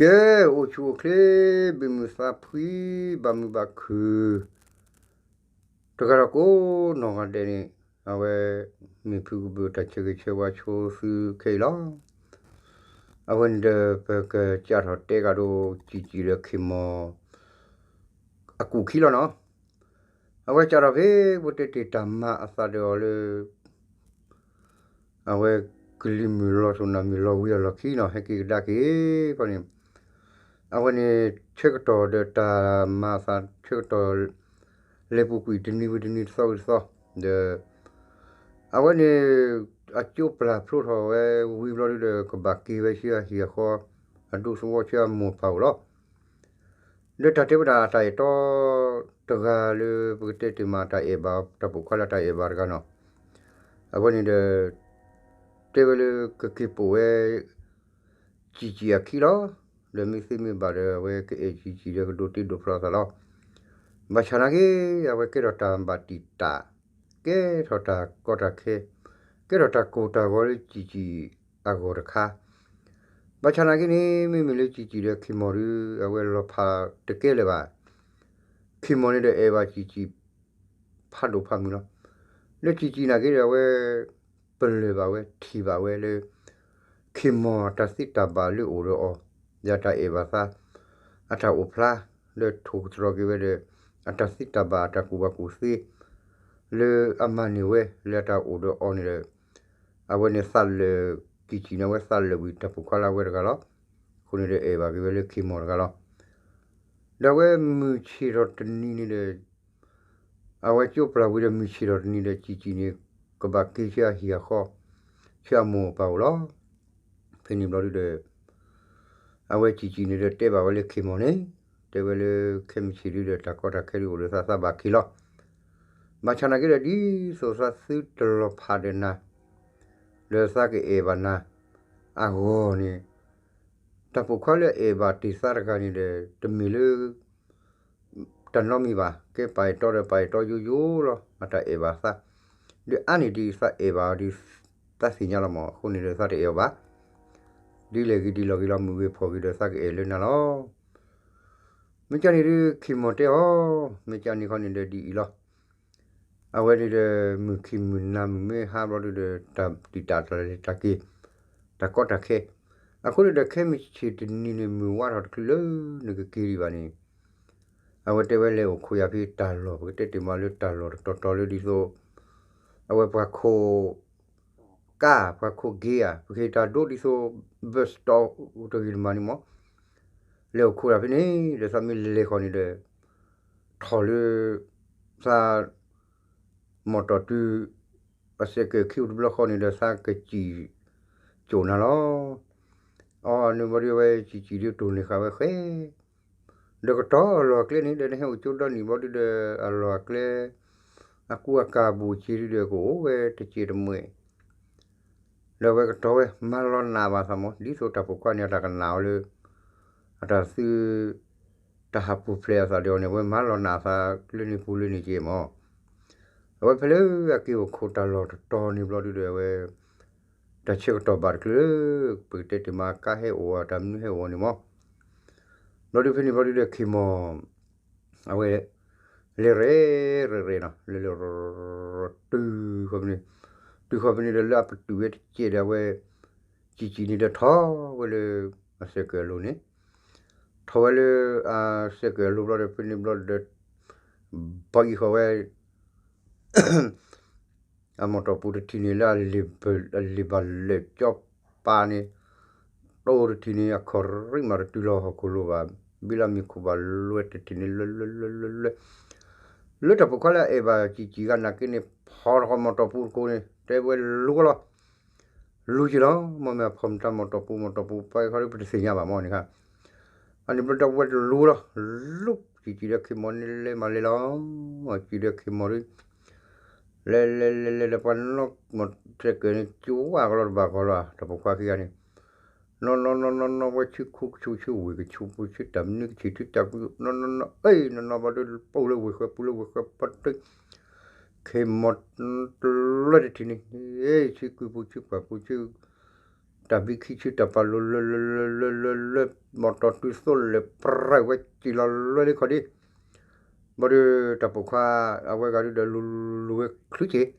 ကဲ, အိၣ်ဆူၣ်အိၣ်ချ့, ဘၣ်မုာ်သးဖှံ, ဘၣ်မုာ်ဘၣ်ခုၣ်, တဂၤဒီးကိးနီၢ်ဂၤဒဲးန့ၣ်, အဝဲ မ့ၢ်ဖုကဘုးတၢ်ဆၢဂ့ၤဆၢဝါဆိသုခဲအံၤလီၤ. အဝဲန့ၣ်ဒီး ပကစးထီၣ်တဲကဒီး ကၠံာ်ကၠံာ်ဒီးခ့ၢ်မီၢ် အကူၣ်ခံလီၤနီၤ. အဝဲစးထီၣ်ဖဲ ပတဲတ့ၢ်တၢ်မၤအသးဒီးအီၤလၢ အဝဲကလံၤမုၢ်လီၤထိၣ်နၢ်မုၢ်လီၤဝံၤအလီၢ်ခံနီၤ ဟဲက့ၤကဒါက့ၤခီန့ၣ်, အဝဲန့ၣ် ဆၢကတီၢ်ဒီးတၢ်မၤအသး ဆၢကတီၢ် လဲၤပူၤကွံာ်တနံၤဝံၤတနံၤ တသီဝံၤတသီ, ဒီး အဝဲန့ၣ် အကၠိပျၢ်ဖျိထီၣ်ဝဲဝံၤဘျီဒုဒီး ကဘၣ်က့ၤဝဲဆူအဟံၣ်အဃီ အဒူသဝီဆူအမိၢ်အပၢ်အိၣ်လီၤ. ဒီးတၢ်တဲဝဲဒၣ်အတၢ်အဲၣ်တီ တဂၤလၢပကတဲတ့ၢ်မး တၢ်အဲၣ်ဘၣ် တၢ်ပိာ်ခွါလၢတၢ်အဲၣ်ဘၣ်တဂၤနီၤ, အဝဲန့ၣ်ဒီး တဲဝဲလၢကက့ၤပိာ်ဝဲ ကၠံာ်ကၠံာ်အခံလီၤ. ဒီးမ့ၢ်သ့မ့ၢ်ဘၣ်ဒီး အဝဲကအဲၣ်ကၠံာ်ကၠံာ်ဒီးကဒိးတ့ဒိးဖျီအသးလီၤ. ဘၣ်ဆၣ်နာ်က့ အဝဲကဲထီၣ်တၢ်ဘၣ်တံာ်တာ်, ကဲထီၣ်တၢ်ကီတၢ်ခဲ, ကဲထီၣ်တၢ်ကိၢ်တၢ်ဂီၤလၢကၠံာ်ကၠံာ်အဂီၢ်တခါ, ဘၣ်ဆၣ်နာ်က့န့ၣ် မ့မ့ၢ်လၢကၠံာ်ကၠံာ်ဒီးခ့ၢ်မီၢ်ဒီး အဝဲလီၤဖးတကဲလၢၤဘၣ်. ခ့ၢ်မီၢ်န့ၣ်ဒီးအဲၣ်ဘၣ်ကၠံာ်ကၠံာ် ဖးဒိၣ်ဖးမုၢ်လီၤ. လၢကၠံာ်ကၠံာ်နာ်က့ဒီး အဝဲပလၢၢ်ဘၣ်ဝဲ ထံၣ်ဘၣ်ဝဲလၢ ခ့ၢ်မီၢ်အတၢ်သ့တၢ်ဘၣ်လၢအိၣ်ဒီးအီၤ, ဒီးအတၢ်အဲၣ်ဘၣ်သး, အတၢ်အိၣ်ဖျါ, ဒီးထိၣ်သတြီၤက့ၤဝဲဒီး အတၢ်သ့တၢ်ဘၣ် အတၢ်ကူၣ်ဘၣ်ကူၣ်သ့ လၢအမၤန့ၢ်ဝဲလၢအတၢ်အိၣ်ဒီးအီၤန့ၣ်ဒီး အဝဲန့ၣ်သးလၢာ် ကၠံာ်ကၠံာ်န့ၣ် အဝဲသးလၢာ်ဝံၤ တၢ်ပိာ်ခွါလၢအဝဲတဂၤလီၤ. အဃိန့ၣ်ဒီးအဲၣ်ဘၣ်က့ၤဝဲလၢခ့ၢ်မီၢ်တဂၤလီၤ. ဒီးအဝဲမုၢ်ဆ့ၣ်ထီၣ်တနံၤန့ၣ်ဒီး အဝဲကၠိပျၢ်ဝံၤဒီးမုၢ်ဆ့ၣ်ထီၣ်တနံၤဒီး ကၠံာ်ကၠံာ်န့ၣ် ကဘၣ်က့ၤဆူအဟံၣ်အဃီ ဆူအမိၢ်အပၢ်အိၣ်လီၤ. ဖဲန့ၣ်ဘျီဒုဒီး အဝဲကၠံာ်ကၠံာ်န့ၣ်ဒီးတဲဘၣ်ဝဲလၢခ့ၢ်မီၢ်န့ၣ်, တဲဝဲလၢခဲမုၢ်ဆ့ၣ်ဒုဒီး တၢ်ကီတၢ်ခဲဒုအိၣ်ဒီးသး သးဘၣ်က့ၤလီၤ. ဘၣ်ဆၣ်နာ်က့ဒီး ဒ်သိးသးသုတလီၤဖးဒီးနၤ ဒီးသးကအဲၣ်ဘၣ်နၤအဂီၢ်န့ၣ်, တၢ်ပိာ်ခွါလၢအအဲၣ်ဘၣ်တ့ၢ်သးတဂၤန့ၣ်ဒီး တမ့ၢ်လၢ တၢ်နီတမံၤဘၣ်, ကဲပာ်အဲၣ်တီဒီးပာ်အဲၣ်တီယိယိလီၤ. အတၢ်အဲၣ်ဘၣ်သး ဒ်အါန့ၢ်ဒ်သးအဲၣ်ဘၣ်အီၤဒီး သးသ့ၣ်ညါလီၤမး. အဃိန့ၣ်ဒီးသးတအဲၣ်အီၤဘၣ်. ဒ်လဲၣ်ဂ့ၤဒ်လဲၣ်ဂ့ၤလီၤ မုၢ်ဂ့ၤဖီၣ်ဂ့ၤဒီးသးကအဲၣ်လၢနၤလီၤ. မ့ၢ်ကန့ၣ်ဒုးခ့ၢ်မီၢ်တဲအီၤ, မ့ၢ်ကန့ၣ်ခီန့ၣ်ဒီးဒ်အံၤလီၤ. အဝဲန့ၣ်ဒီး မုၢ်ခံမုၢ်နၤမုၢ်မ့ၢ်ဟါဘျီဒုဒီး တၢ်တံာ်တာ်တၢ်လဲၤတၢ်က့ၤ တၢ်ကီတၢ်ခဲ, အဃိန့ၣ်ဒီးခဲမုၢ်ဆ့ၣ်တနံၤန့ၣ် မုၢ်ဝါထီၣ်တချုးလၢနကက့ၤဒံးဘၣ်န့ၣ်, အဝဲတဲဝဲလဲၤအိၣ်ခိးယၤဖဲတၢ်လီၢ် ပကတဲတ့ၢ်မးလၢတၢ်လီၢ်တတီၤတီၤလၢဒ်သိး အဝဲပှၤခိး ကါ ပှၤခိးက့ၤဧါ ပကဟ့ၣ်တၢ်ဒိဒ်သိး ဘၢၣ်စတီၣ်တဂ့ၤတမးန့ၣ်မး, လဲၤအိၣ်ခိးတၢ်ဖဲန့ၣ် ဒီးသးမ့ၢ်လဲၤဃီၤန့ၣ်ဒီး ထီၣ်လၢ သး မီၣ်တီၣ်တုၤ အစဲးကဲၣ်ခံအိၣ်တဘျီဃီန့ၣ်ဒီး သးကစံၣ်ကၠိၣ်နၤလီၤ. အီၤ နုၤဘျီဒုးဝဲကစံၣ်ကၠံၣ်ဒုးတိၢ်န့ၢ်ဃာ်ဝဲဃဲ ဒီးကတီၢ်အလီၢ်အကျဲန့ၣ်ဒီး နဟဲအိၣ်ကၠိဒီနံၣ်ဘျီဒုဒီး အလီၢ်အကျဲ အကူအကၤဘူးက့ၤဒုဒီး ကအိၣ်ဝဲတစဲးတမှဲၣ် ဒီးအဝဲကတီၢ်ဝဲ မၤလီၤနာ်ဘၣ်သးမး ဒ်သိးတၢ်ပိာ်ခွါန့ၣ် အတၢ်ကနာ်အီၤလၢ အတၢ်သု တၢ်ဟးပူၤဖျဲးအသးဒီးအီၤန့ၣ် အဝဲမၤလီၤနာ်အသးလၢန့ၣ်ပူၤလၢန့ၣ်က့မး. အဝဲဖဲလၢအက့ၤအိၣ်ခိးတၢ်လီၢ်တတီၤန့ၣ်ဘျီဒုဒီး အဝဲ တၢ်ဆၢကတီၢ်ဘၣ်တချုးလၢ ပကတဲတ့ၢ်မး ကါဟဲအိၣ်အတၢ်မနုၤဟဲအိၣ်န့ၣ်မး. ဘျီဒုဖဲန့ၣ်ဘျီဒုဒီးခ့ၢ်မီၢ် အဝဲ လဲၤရဲၣ်ရဲၣ်ရဲၣ်နီၤ လဲၤလဲၤ တုၤဃီၤဖဲန့ၣ် တုၤဃီၤဖဲန့ၣ်ဒီးလၢအပတုာ်ဝဲတစဲးဒီးအဝဲ ကၠံၣ်ကၠံၣ်န့ၣ်ဒီးထီၣ်ဝဲလၢ အစဲးကဲၣ်အလိၤန့ၣ် ထီၣ်ဝဲလၢ အစဲးကဲၣ်အလိၤဘျီဒီးဖဲန့ၣ်ဘျီဒီး ဘီအံၤဃီၤဝဲ အမီၣ်တီၢ်ပူၤတထံၣ်န့ၣ်လၢ အလံာ်ဘၣ်လဲၣ်ကၠီပၤန့ၣ် တိၢ်တထံၣ်န့ၣ် အခီၣ်ရံၣ်မးတတုၤလီၤဟီၣ်ခိၣ်လိၤဘၣ် ဘံလၢမံၤခိၣ်ဘၣ်လွဲတထံၣ်န့ၣ် လွဲလွဲလွဲလွဲလွဲ လၢတၢ်ပိာ်ခွါလၢအအဲၣ်ဘၣ်ကၠံၣ်ကၠံၣ်ဂၤနာ်က့န့ၣ် ဖီၣ်ထီၣ်မီၣ်တီၢ်ပူၤတကိးန့ၣ် တဲဝဲလူၤလီၤ လူၤက့ၤလီၤ မ့မ့ၢ်အဖီၣ်မတၤမီၣ်တီၢ်ပူၤ မီၣ်တီၢ်ပူၤ ပှၤအံၤခီဒီးပတသ့ၣ်ညါဘၣ်မ့ၢ်န့ၣ်ခါ အန့ၣ်ဘျီဒီးဝဲတလူၤလီၤ လူၤ ကၠံၣ်ကၠံၣ်ဒီးခ့ၢ်မီၢ်န့ၣ်လဲၤမးလဲၤလီၤ ကၠံၣ်ဒီးခ့ၢ်မီၢ်ဒီး လဲၤလဲၤလဲၤလဲၤဒီးပှၤနီၢ်မီၣ် စဲးကဲၣ်န့ၣ် ကၠိဝါကလီၤတဘၣ်ကီလီၤ တၢ်ပိာ်ခွါခံဂၤန့ၣ် နီၢ်နီၢ်နီၢ်နီၢ်နီၢ် ဝဲဆူခိၣ်ကဆူၣ်ဆူဝ့ၢ်ကဆူၣ်ပူၤဆူတၢ်မနုၤကဆံၣ်ထူတၢ်ပူၤ နီၢ်နီၢ်နီၢ် အ့ၣ် နီၢ်နီၢ်ဘျီဒီး ပူၤလၢဝ့ၢ်ဃဲပူၤလၢဝ့ၢ်ဃဲပှၤတ ခ့ၢ်မီၢ်တလွဲတထံၣ်န့ၣ် ဆူကုၢ်ပူၤဆူပှၢ်ပူၤဆူ တၢ်ဘံခံဆူတၢ်ပာ်လိၤလွဲလွဲလွဲလွဲလွဲ မီၢ်တီၢ်တုၤသိးလဲၤပြၢ်ဝဲစံာ်လီၤလွဲလၢခီၣ်ဒ့, ဘၣ်ဒီးတၢ်ပိာ်ခွါ အဝဲဂၤဒုဒီးလူၤဝဲချုးက့ၤ,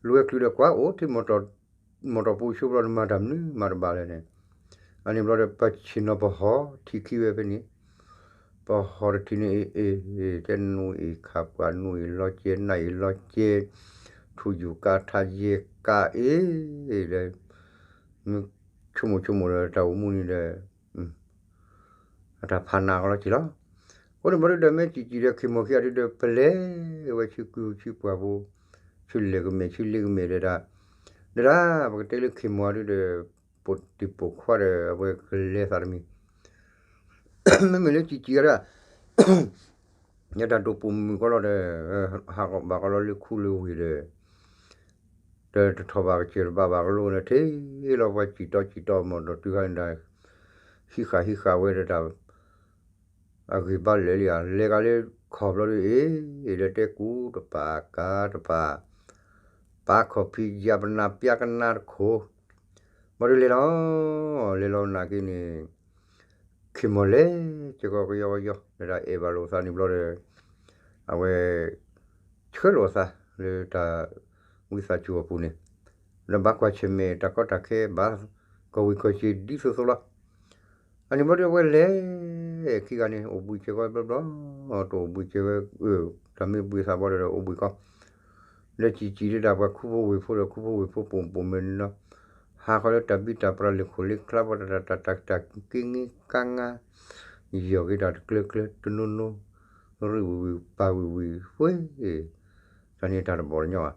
လူၤဝဲချုးဒီးကွၢ်အိၣ်ထံ မီၢ်တီၢ်ပူၤဆိဘျီန့ၣ် မၤတၢ်မနုၤမၤတဘၣ်လဲၣ်န့ၣ်, အန့ၣ်ဘျီဒီး ပဆ့ၣ်နီၤပဟီၣ်ထံခံဝဲဖဲန့ၣ်, ပဟီၣ်တထံၣ်န့ၣ် အ့ၣ်အ့ၣ် တဲနူအ့ၣ်ခးပှၤ နူအ့ၣ်လီၤကဲ နၢ်အ့ၣ်လီၤကဲ, ထူယူၤကါထါယဲကါအ့ၣ်ဒီး မ့ၢ်ဆိကမိၣ်ဆိကမိၣ်ဒီးတၢ်အိၣ်မူန့ၣ်ဒီး အတၢ်ဖးနးကလီၤက့ၤလီၤ. အဃိန့ၣ်ဘျီဒုဒီး မ့ၢ်စံးစံးဒီး ခ့ၢ်မီၢ်ခံဂၤဒုဒီး ပလဲၤဝဲဆူကုဆူပှၢ်ပူၤ, ဆူလဲၤကမဲာ်ဆူလ့ကမဲာ်ဒီးဒၣ်, ဒီးဒၣ်ပကတဲလၢခ့ၢ်မီၢ်ဒုဒီး ပိာ်တံၢ်ပိာ်ခွါဒီး အဝဲကလဲၤသးတမံၤ, မ့မ့ၢ်လၢစံးစံးဂၤဒၣ် ယတၢ်ဒိၣ်ပိာ်မုၣ်ကီးလီၤဒီး ဟးကဘၣ်ကီးလီၤလၢခူလၢဝ့ၢ်ဒီး တထီၣ်ဘၣ်ကစၢၢ်တဘၣ်ဘၣ်ကလိန့ၣ် ထံၣ်လီၤပှၤစံာ်တီစံာ်တီမီၢ်ဒီးတုၤခါန့ၣ်ဒီး ဟံးဃာ်ဟံးဃာ်ဝဲဒီးတၢ် အဂံၢ်ဘါလၢာ်လံဧါ လဲၤကလၢခီၣ်ဘျီဒုအ့ၣ် ဒီးတဲကူတပာ်ကၤတပာ် ပာ်ခီၣ်ဖံးယါပနၢ်ပျါကနါတခိၣ် ဘၣ်ဒုလဲၤလီၤ လဲၤလီၤနာ်က့န့ၣ် ခ့ၢ်မီၢ်လဲၤ ကကီကယီကယီ လၢတၢ်အဲၣ်ဘၣ်လိာ်သးန့ၣ်ဘျီဒီး အဝဲ ဆှၢလိာ်အသးလၢတၢ်ဝံသးစူၤအပူၤန့ၣ် ဒီးဘၣ်ကွၢ်ဆၢၣ်မဲာ်တၢ်ကီတၢ်ခဲဘၣ် ကီၢ်ဝံၤကီၢ်စ့ၤဒ်သိးသိးလီၤ. အန့ၣ်ဘျီဒုအဝဲလဲၤ ခံဂၤန့ၣ် အိၣ်ဘှံးစဲၤကီးဘျီဘျီ တအိၣ်ဘှံးစဲၤဝဲ တၢ်မ့ၢ်ဘှံးသးဘျီဒီးအိၣ်ဘှံးကီး လၢစံးစံးဒ်တၢ်ပှၤခူဖိဝ့ၢ်ဖိဒီး ခူဖိဝ့ၢ်ဖိပိာ်ပိာ်မုၣ်န့ၣ်လီၤ. ဟးဃီလၢတၢ်ဘံၣ်တၢ်ပြၢလ့ၢ်ခိၣ်လ့ၢ်ချါ ပှၤတၢ်တၢ်တၢ်တၢ်က့င့ကါငါ ယီၢ်က့ၤတၢ်တကျၢၤကျၢၤတနိနိ ရံၣ်ဝံၤဝံၤပၢ်ဝံၤဝံၤ ဝ့ၢ် တၢ်န့ၣ်တၢ်တဘီၣ်တညီဘၣ်.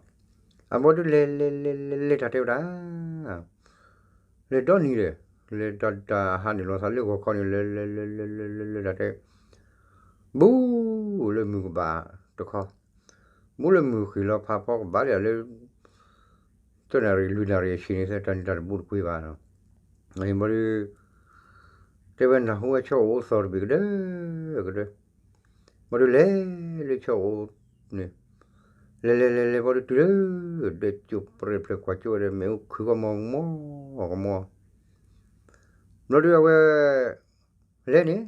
အဘီဒုလဲၤလဲၤလဲၤလဲၤလဲၤတၢ်တဲဝဲဒၣ် လဲၤဒီနံၤဒီး လဲၤတၢ်တၢ်ဟးန့ၢ်လီၤသးလၢဂီၤခီန့ၣ် လဲၤလဲၤလဲၤလဲၤလဲၤလဲၤတၢ်တဲ ဘူးလၢမုၢ်ကဘၣ်တခီ ဘူးလၢမုၢ်ဃ့ၢ်လီၤဖးဖီကဘၣ်လံလၢ သၢနၣ်ရံၣ်လွံၢ်နၣ်ရံၣ်အဆံးန့ၣ် တၢ်န့ၣ်တၢ်တဘူးတပှ့ၤဘၣ်နီၤ. အန့ၣ်ဘျီဒု တဲဝဲနၢ်ဟူဝဲဆီအိၣ်သီၣ်တဘ့ၣ်ကဒၢကဒၢ ဘျီဒုလဲၤလၢဆီအိၣ်န့ၣ် လဲၤလဲၤလဲၤလဲၤဘျီဒုတုၤလၢ ဒဲကၠိၣ်ပြဲၢ်ဖျဲၣ်ကွၢ်ကၠိဝဲဒီး မ့ၣ်အူခုၣ်ကီမီၤကမီၤကမီၤ ဘျီဒုအဝဲ လဲၤန့ၣ်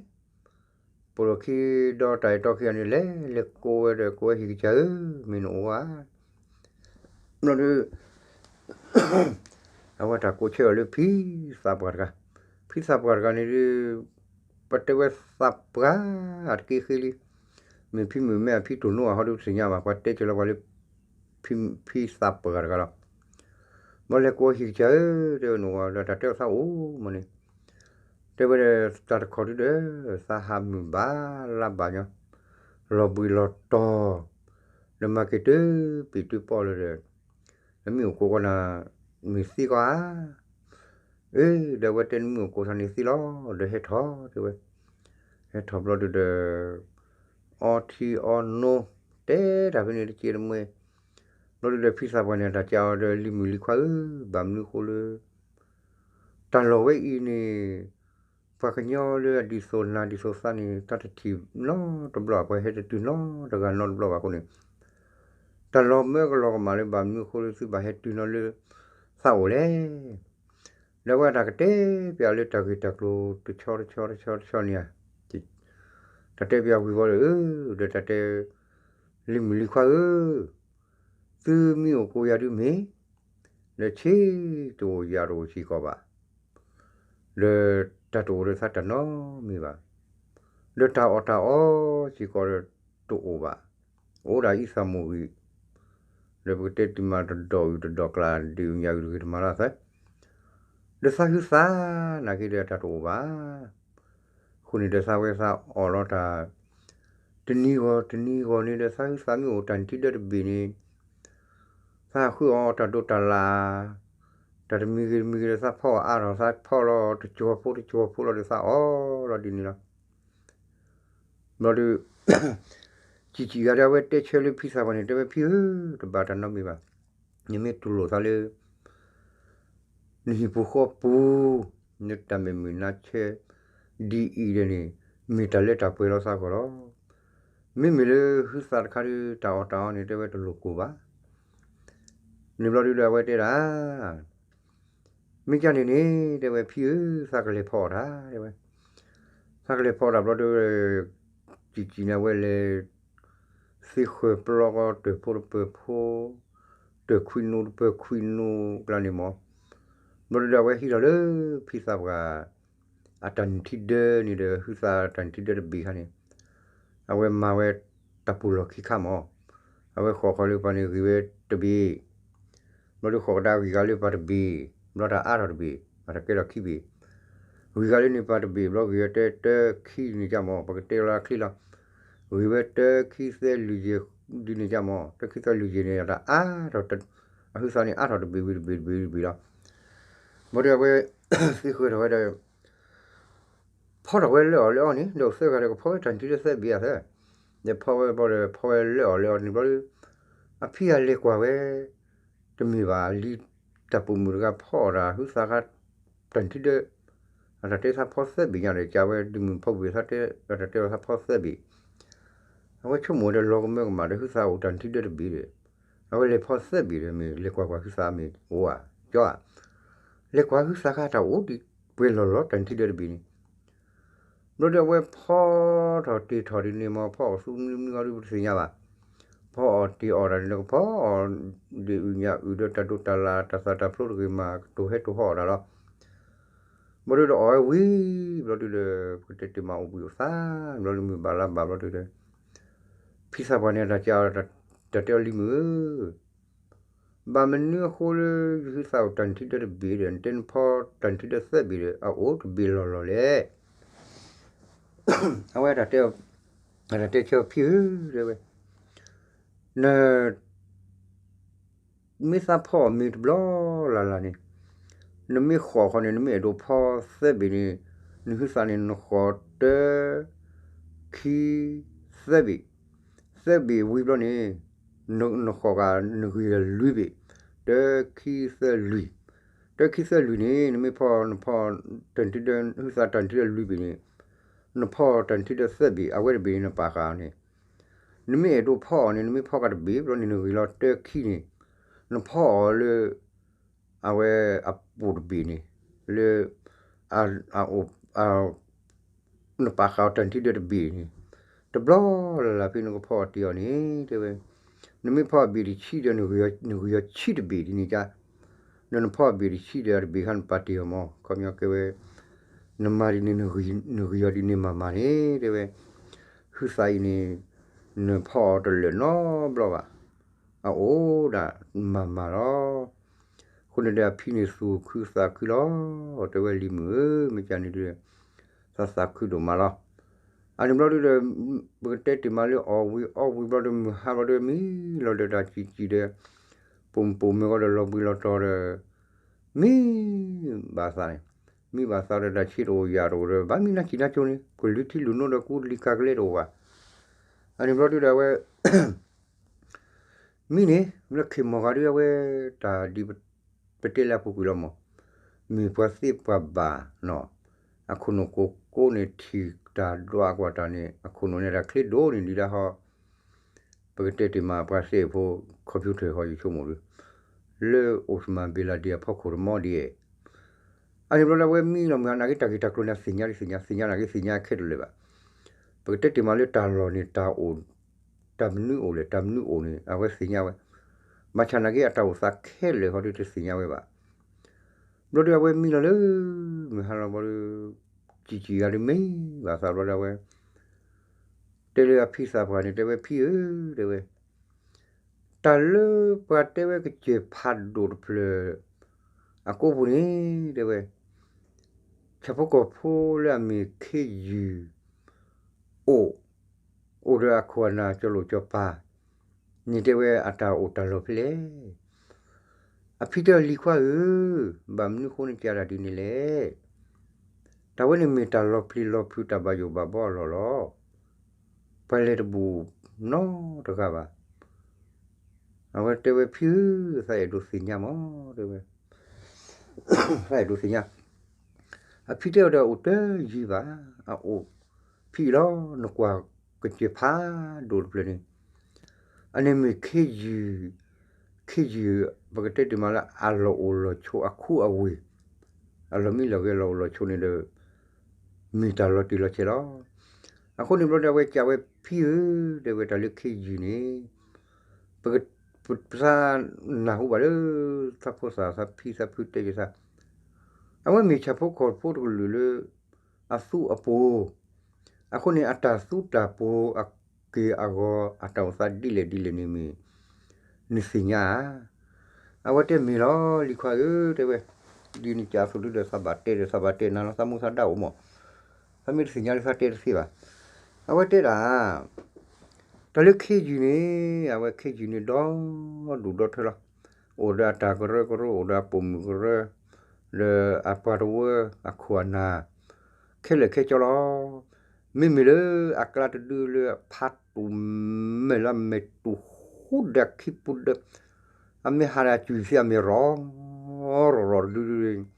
ပိာ်လီၢ်ခံဒီးတၢ်အဲၣ်တီခံဂၤန့ၣ် လဲၤလဲၤကိးဝဲဒီး ကိးဝဲဟံၣ်ကစၢ်ဧၢ မ့ၢ်နအိၣ်ဧါ ဘျီဒု အဝဲတၢ်ကိးဆၢအီၤလၢဖံသးပှၢ်တဂၤ, ဖံသးပှၢ်တဂၤန့ၣ်ဒုး ပတဲဝဲသးပှၢ်တက့ၢ်ဃ့လံ, မ့ၢ်ဖံမုၣ်မ့ၢ်အဖံတိၢ်နီၣ်အဟီဒုးတသ့ၣ်ညါဘၣ်, ပှၤတဲကၢၤလီၤပှၤလၢ ဖံသးပှၢ်တဂၤလီၤ. ဘျီလဲၤကိးဟံၣ်ကစၢ်ဧၢ တဲဝဲနအိၣ်ဝဲဒီး တၢ်တဲအီၤသးအိၣ်မ့ၢ်န့ၣ်, တဲဝဲဒီးတၢ်တခီဒုးဒီး သးဟးမုၢ်ဘၣ်လါဘၣ်ညီ, လီၤဘှံးလီၤတီၤ, ဒီးမၤက့ၤတုၤပံာ်တုၤပီၣ်လၢဒီး နမ့ၢ်အိၣ်ကိးကီးနၤ မ့ၢ်သံကီးဧါ. အၢ ဒီးအဝဲတဲနမ့ၢ်အိၣ်ကိးသးန့ၣ်သံလီၤ, ဒီးဟဲထီၣ်တဲဝဲ, ဟဲထီၣ်ဘျီဒုးဒီး အီထံအီနိ တဲတၢ်ဖဲန့ၣ်တက့ၢ်တမှဲ, ဘျီဒုးဒီးဖံသးပှၢ်န့ၣ် တၢ်ကးအီၤဒီး လံၤမုၣ်လံၤခွါဧၢ, ဘၣ်မနုၤဃိလၢ တၢ်လီၢ်ဝဲအံၤန့ၣ် ပှၤကညီလၢအဒ်သိးနၤဒ်သိးသးန့ၣ် တၢ်တထံၣ်နီတဘျီ ပှၤဟဲတတုၤနီတဂၤနီတဘျီဘၣ်အဃိန့ၣ်, တၢ်လီၤမၢကလီၤကမၣ်လၢ ဘၣ်မနုၤအဃိလၢသုဘၣ်ဟဲတုၤနီၤလၢ သးအိၣ်လဲၣ်. ဒီးအဝဲတၢ်ကတဲပၠးလၢတၢ်ဂ့ၢ်တၢ်ကျိၤတဆီတဆီတဆီတဆီန့ၣ်ဧါ, တၢ်တဲပၠးဝံၤဝီလၢ အၢ ဒီးတၢ်တဲ လံၤမုၣ်လံၤခွါဧၢ, သုမ့ၢ်အိၣ်ကိးယၤဒုးမ့ၢ် ဒီးဆ့တအိၣ်ယၤတအိၣ်စ့ၢ်ကီးဘၣ်, ဒီးတၢ်တအိၣ်ဒီးသးတၢ်နီတမံၤဘၣ်, ဒီးတၢ်အီၣ်တၢ်အီစ့ၢ်ကီးဒီးတအိၣ်ဘၣ်, အိၣ်ဒၣ်အံသးမိၢ်ဂံၢ်, ဒီးပကတဲတုၤမးတဒီးအုၣ်တဒီးကျါ ဒုးညါအုၣ်တဂ့ၤတမၤလၢ်သၢ ဒီးသးဟုသးနာ်က့ဒီးတၢ်တအိၣ်ဘၣ်. အဃိန့ၣ်ဒီးသးဝဲသးအီၣ်လီၤတၢ် တနံၤဂီၤတနံၤဂီၤန့ၣ်ဒီး သးဟုသးမ့ၢ်အိၣ်တၢ်နံၤထံဒၢတဘ့ၣ်န့ၣ် သးဃုအီၣ်တၢ်ဒိးတၢ်လၢ်, တၢ်တမံၤဂ့ၤတမံၤဂ့ၤဒီး သးဖီအီၣ်အါထီၣ် သးဖီလီၤတစိၤဖိတစိၤဖိလီၤဒီး သးအီၣ်လီၤဒ်န့ၣ်လီၤ. ဘျီဒုး စံးစံးဂၤဒီး အဝဲတဲဆၢလၢဖံသးပှၢ်န့ၣ် တဲဝဲဖံဧၢ, တဘၣ်တၢ်နီတမံၤဘၣ်. နမ့ၢ်တူၢ်လိာ်သးလၢ နဟံၣ်ပူၤဃီပူၤ နတၢ်မဲာ်မုာ်နါဆဲး ဒ်အံၤဒီးန့ၣ် မ့ၢ်တၢ်လၢတၢ်ပှဲၤလီၤသးဂီၢ်လီၤ. မ့မ့ၢ်လၢဟုသးတခါဒုး တၢ်အီၣ်တၢ်အီန့ၣ် တဲဝဲတလိၣ်ကိၢ်ဘၣ်. န့ၣ်ဘျီဒုးဒီး အဝဲတဲဒၣ် မ့ၢ်ကန့ၣ်န့ၣ် တဲဝဲဖံဧၢ, သးကလဲၤဖီအီၣ်တၢ် တဲဝဲ. သးကလဲၤဖီတၢ်ဘျီဒီး ကံၤကံၤန့ၣ် အဝဲလဲၤ သ့ဃၢၤပျီဃီ တၢၢ်ဖိတပၢၢ်ဖိ, တၢၢ်ခွံနိတပၢၢ်ခွံနိကျါန့ၣ်မး. ဘျီဒီး အဝဲဟံးလီၤလၢ ဖံသးပှၢ် အတၢ်နုၢ်ထံဒၢန့ၣ်ဒီး ဟုသးတၢ်နုၢ်ထံဒၢတဘ့ၣ်ခါန့ၣ် အဝဲမၤဝဲတၢ်ပူၤလီၢ်ခံခါမး. အဝဲဃီၤဃီၤလၢပှၤန့ၣ် ဂ့ၤဝဲတဘ့ၣ်, ဘျီဒီးဃီၤကဒါဂံၢ်ဂၤလၢပှၤတဘ့ၣ်, ဘျီတၢ်အါထီၣ်တဘ့ၣ်, အတၢ်ကဲထီၣ်ခံဘ့ၣ်, ဂံၢ်ဂၤလၢန့ၣ်ပှၤတဘ့ၣ် ဘျီဂ့ၤဝဲတၢ တၢခံန့ၣ်ကမး ပကတဲလီၤအချ့လီၤ. ဂ့ၤဝဲတၢခံသၢလွံၢ်ယဲၢ်ဒ်န့ၣ်ကမး တၢခံသၢလွံၢ်ယဲၢ်န့ၣ် အတၢ်အါထီၣ် အဟုသးန့ၣ်အါထီၣ်တဘ့ၣ်ဝံၤတဘ့ၣ်တဘ့ၣ်တဘ့ၣ်လီၤ. ဘျီဒီးအဝဲ သ့ဃၢၤထီၣ်ဝဲဒီး ဖီထီၣ်ဝဲလၢအီၤလၢအီၤန့ၣ် ဒီးသၢဂၤဒီးကဖီဝဲတၢ်နုၢ်ထံဒၢသၢဘ့ၣ်အသၢ, ဒီးဖီဝဲဘျီဒီး ဖီဝဲလၢအီၤလၢအီၤန့ၣ်ဘျီဒီး အဖံဂၤလဲၤကွၢ်ဝဲ တမ့ၢ်ဘၣ် လံၤတၢ်ပိာ်မုၣ်တဂၤဖီအီၤတၢ်ဟုသးခါ တၢ်နုၢ်ထံဒၢ အတၢ်တဲသးဖီသၢဘ့ၣ်ညါဒီး ကးဝဲဒုးမုၣ်ဖီဘ့ၣ်သးတဲ အတၢ်တဲသးဖီသၢဘ့ၣ် အဝဲဆိကမိၣ်ဝဲဒီးလီၤကမၢကမၣ်ဒီး ဟုသးအိၣ်တၢ်နုၢ်ထံဒၢတဘ့ၣ်ဒီး အဝဲလဲၤဖီသၢဘ့ၣ်ဒီး မ့ၢ်လဲၤကွၢ်ကွၢ်ဟုသးမ့ၢ်အိၣ်ဧါ ကၠီဧါ. လဲၤကွၢ်ဟုသးခါတၢ်အိၣ်ဒံးပှဲၤလီၢ်လီၤ တၢ်နုၢ်ထံဒၢတဘ့ၣ်န့ၣ် ဘျီဒီးအဝဲဖီထီၣ်တ့ၢ်ထီၣ်ဒ်န့ၣ်မး ဖီအီၤဆူမနုၤမနုၤအီၤဒ်ပတသ့ၣ်ညါဘၣ်. ဖီအီၤတ့ၢ်အီၤတၢ်န့ၣ်ဒီး ကဖီအီၤဒ်အုၣ်ညၣ်အုၣ်ဒီးတၢ်ဒိးတၢ်လၣ် တၢ်သၣ်တၢ်ဖျိတဂ့ၤမး ကတိၤဟဲတိၤဟီအီၤတၢ်လီၤ. ဘျီဒီးအီၣ်ဝဲဝံၤ ဘျီဒီး ပကတဲတ့ၢ်မးအိၣ်ဘှံးအိၣ်သါ ဘျီဒီးမုၢ်ဘၣ်လါဘၣ်ဘျီဒီး ဖံသးပှၢ်န့ၣ် တၢ်ကးအီၤ တၢ်တဲအီၤလံၤမုၣ်ဧၢ ဘၣ်မနုၤအဃိလၢ ယဟုသးအိၣ်တၢ်နုၢ်ထံဒၢတဘ့ၣ်ဒီး နတဲနဖီတၢ်နုၢ်ထံဒၢသၢဘ့ၣ်ဒီး အအိၣ်တဘ့ၣ်လီၢ်လီၢ်လဲၣ်. အဝဲတၢ်တဲ တၢ်တဲဆၢဖံဧၢ တဲဝဲ န မ့ၢ်သးဖီအီၤမ့ၢ်တဘျီလၢ်လၢ်န့ၣ် နမ့ၢ်ဃီၤဃီန့ၣ် နမ့ၢ်အဲၣ်ဒိးဖီသၢဘ့ၣ်န့ၣ် နဟုသးန့ၣ် နဃီၤတၢ ခံ သၢဘ့ၣ်, သၢဘ့ၣ်ဝံၤဘျီန့ၣ် နဃီၤဂၤနဂ့ၤလွံၢ်ဘ့ၣ်, တၢ ခံ သၢ လွံၢ်, တၢ ခံ သၢ လွံၢ်န့ၣ် နမ့ၢ်ဖီ နဖီ တၢ်နုၢ်ထံဒၢ ဟုသးတၢ်နုၢ်ထံဒၢလွံၢ်ဘ့ၣ်န့ၣ် နဖီတၢ်နုၢ်ထံဒၢသၢဘ့ၣ် အဝဲတဘ့ၣ်န့ၣ် နပာ်ဃာ်အီၤန့ၣ် နမ့ၢ်အဲၣ်ဒိးဖီအီၤန့ၣ် နမ့ၢ်ဖီကဒီးတဘ့ၣ်ဘျီန့ၣ် နဂ့ၤလီၤတၢ ခံ န့ၣ် နဖီအီၤလၢ အဝဲအပိာ်တဘ့ၣ်န့ၣ် လၢ အ အ နပာ်ဃာ်အီၤတၢ်နုၢ်ထံဒၢတဘ့ၣ်န့ၣ် တဘျီလၢ်လၢ်ဖဲနကဖီအီၤတ့ၢ်အီၤန့ၣ် တဲဝဲ နမ့ၢ်ဖီအဘ့ၣ်တဆံဒီး နဂ့ၤအီၤဆံတဘ့ၣ်ဒ်န့ၣ်ကါ, ဒီးနဖီအဘ့ၣ်တဆံဒီး အတဘ့ၣ်ခါနပာ်တ့ၢ်အီၤမး ခီပညီကဲဝဲ နမၤဒ်န့ၣ် နဂ့ၤအီၤဒ်န့ၣ်မၤမၤန့ၣ် တဲဝဲ ဟုသးအံၤန့ၣ် နဖီအီၤတလၢာ်နီတဘျီဘၣ် အအိၣ်ဒၣ်မၤမၤလီၤ. အဃိန့ၣ်ဒီးအဖံန့ၣ်သူၣ်ခုသးခုလီၤ. တဲဝဲလံၤမုၣ်ဧၢ မ့ၢ်ကန့ၣ်ဒီး သးသးခုဒိၣ်မးလီၤ. အန့ၣ်ဘျီဒုဒီး ပကတဲတ့ၢ်မးလၢအီၣ်ဝံၤအီဝံၤဘျီဒီး မုၢ်ဟါဘျီဒီး မံလီၤဒီးတၢ်စံၣ်စံၣ်ဒီး ပိာ်မုၣ်ပိာ်မၢၤဃီဒီး လီၤဘှံးလီၤတီၤဒီး မံဘၣ်သးန့ၣ် မံဘၣ်သးဒီး တၢ်ဆ့တအိၣ်ယၣ်တအိၣ်ဒီး ဘၣ်မံနါစံၣ်နါကိၤန့ၣ် ကလုာ်ထံလုာ်နိဒီး ကူလံၤကၤကလဲတအိၣ်ဘၣ်. အန့ၣ်ဘျီဒုဒီး အဝဲ မံန့ၣ် လၢခ့ၢ်မီၢ်ဂၤဒုအဝဲ တၢ်ဒ်ပတဲလၢအပူၤကွံာ်လီၤမး, မ့ၢ်ပှၤသ့ပှၤဘၣ်နီၤ, အခိၣ်နူာ်ကိးကိးန့ၣ် ထံၣ်တၢ်ဒွးကွၢ်တၢ်န့ၣ် အခိၣ်နူာ်န့ၣ် တၢ်ချ့ဒိၣ်န့ၣ်ဒံးဒၣ်ဟီ, ပကတဲတ့ၢ်မး ပှၤသ့ၣ်ဖိ computer ဃီ ယဆိကမိၣ်ဒီး လၢအိၣ်စမၢ်ဘ့လးဒ့ အဖီခိၣ်တမီၢ်ဒ် အန့ၣ်ဘျီလၢအဝဲမံလီၤမုၢ်ဟါ နာ်က့တၢ်ဂ့ၢ်တၢ်ကျိၤန့ၣ် သ့ၣ်ညါဒ်သ့ၣ်ညါ သ့ၣ်ညါနာ်က့သ့ၣ်ညါခဲလၢာ်လၢၤဘၣ်. ပကတဲတ့ၢ်မးလၢတၢ်လီၢ်န့ၣ် တၢ်အိၣ် တၢ်မနုၤအိၣ်လဲၣ် တၢ်မနုၤအိၣ်န့ၣ် အဝဲသ့ၣ်ညါဝဲ, ဘၣ်ဆၣ်နာ်က့အတၢ်အိၣ်သးခဲလၢာ်ဃီဒီးတသ့ၣ်ညါဝဲဘၣ်. ဘျီဒီးအဝဲမံလီၤလၢ မုၢ်ဟါလီၤဘျီဒီး ကံၣ်ကံၣ်ဂၤဒုးမံဘၣ်သးဘျီဒီးအဝဲ တဲလၢအဖံသးပှၢ်န့ၣ် တဲဝဲဖံဧၢ တဲဝဲ တၢ်လၢပှၤတဲဝဲကစၢၢ်ဖးဒိၣ်တဖျၢၣ် အကိးပူၤန့ၣ် တဲဝဲ ဆၣ်ဖိကီၢ်ဖိလၢအမ့ၢ်ခ့ယုၢ် အိၣ်, အိၣ်ဒီးအခိၣ်အနၢ်ကၠီလိာ်ကၠီပၤ န့ၣ်တဲဝဲအတၢ်အိၣ်တၢ်လီၢ်ဖဲလဲၣ်. အဖံတဲအီၤလံၤခွါဧၢ, ဘၣ်မနုၤဃိနကးတၢ်ဒ်န့ၣ်လဲၣ်. တၢ်ဝဲန့ၣ်မ့ၢ်တၢ်လီၤပျံၤလီၤဖုးတၢ်ဘၣ်ယိၣ်ဘၣ်ဘီအလီၢ်လီၤ. ပှၤလဲၤတဘူးနီတဂၤဘၣ်. အဝဲတဲဝဲဖံဧၢ, သးအဲၣ်ဒိးသ့ၣ်ညါမး တဲဝဲ, သးအဲၣ်ဒိးသ့ၣ်ညါ အဖံတဲအီၤဒီးအိၣ်တယံၤဘၣ်, အအိၣ်ဖံအံၤလီၤ, နကွၢ်ကစၢၢ်ဖးဒိၣ်တဖျၢၣ်န့ၣ်, အန့ၣ်မ့ၢ်ခ့ယုၢ်, ခ့ယုၢ် ပကတဲတ့ၢ်မးလၢအလီၢ်အိၣ်လီၢ်ဆိးအခူအဝ့ၢ်, အလီၢ်မံလီၢ်ဂဲၤလီၢ်အိၣ်လီၢ်ဆိးန့ၣ်ဒီး မ့ၢ်တၢ်လီၤတံၢ်လီၤဆဲးလီၤ. အဃိန့ၣ်ဘျီဒီး အဝဲကးဝဲဖံဧၢ, တဲဝဲတၢ်လၢခ့ယုၢ်န့ၣ် ပက ပသးနၢ်ဟူဘၣ်လၢ သးဖိသၣ်သးဖံသးဖုတဲယသး, အဝဲမ့ၢ်ဆၣ်ဖိကီၢ်ဖိတကလုာ်လၢ အသူအပူၤ, အဃိန့ၣ် အတၢ်သူတၢ်ပူၤအက့ၢ်အဂီၤ အတၢ်အိၣ်သးဒ်လဲၣ်ဒ်လဲၣ်န့ၣ်မ့ၢ် နသ့ၣ်ညါဧါ. အဝဲတဲမ့ၢ်လီၤ လံၤခွါဧၢ တဲဝဲ, ဒ်နကးအသိးဒုဒီး သးဘၣ်တဲဒီး သးဘၣ်တဲနၤလီၤ သးမူသးဒါအိၣ်မး, သးမ့ၢ်တသ့ၣ်ညါလၢသးတဲတသ့ဘၣ်. အဝဲတဲဒၣ် တၢ်လၢခ့ယုၢ်န့ၣ် အဝဲခ့ယုၢ်န့ၣ်ဒီဒူၣ်ဒီထၢလီၤ. အိၣ်ဒီးအတၢ်ကရၢကရိ အိၣ်ဒီးအပိာ်မုၣ်ကရၢ, ဒီးအပှၤတဝၢအခိၣ်အနၢ် ခဲလၢာ်ခဲဆ့လီၤ. မ့မ့ၢ်လၢအကျါတဒုလၢအဖးတူၢ်မဲာ်လၢအမဲာ်တူၢ်ဃူဒီးအခံပူၤဒီး အမ့ၢ်ဟးဒီးအစုၢ်သံအမ့ၢ်ရီၤ ရီၤရီၤတဒုဒု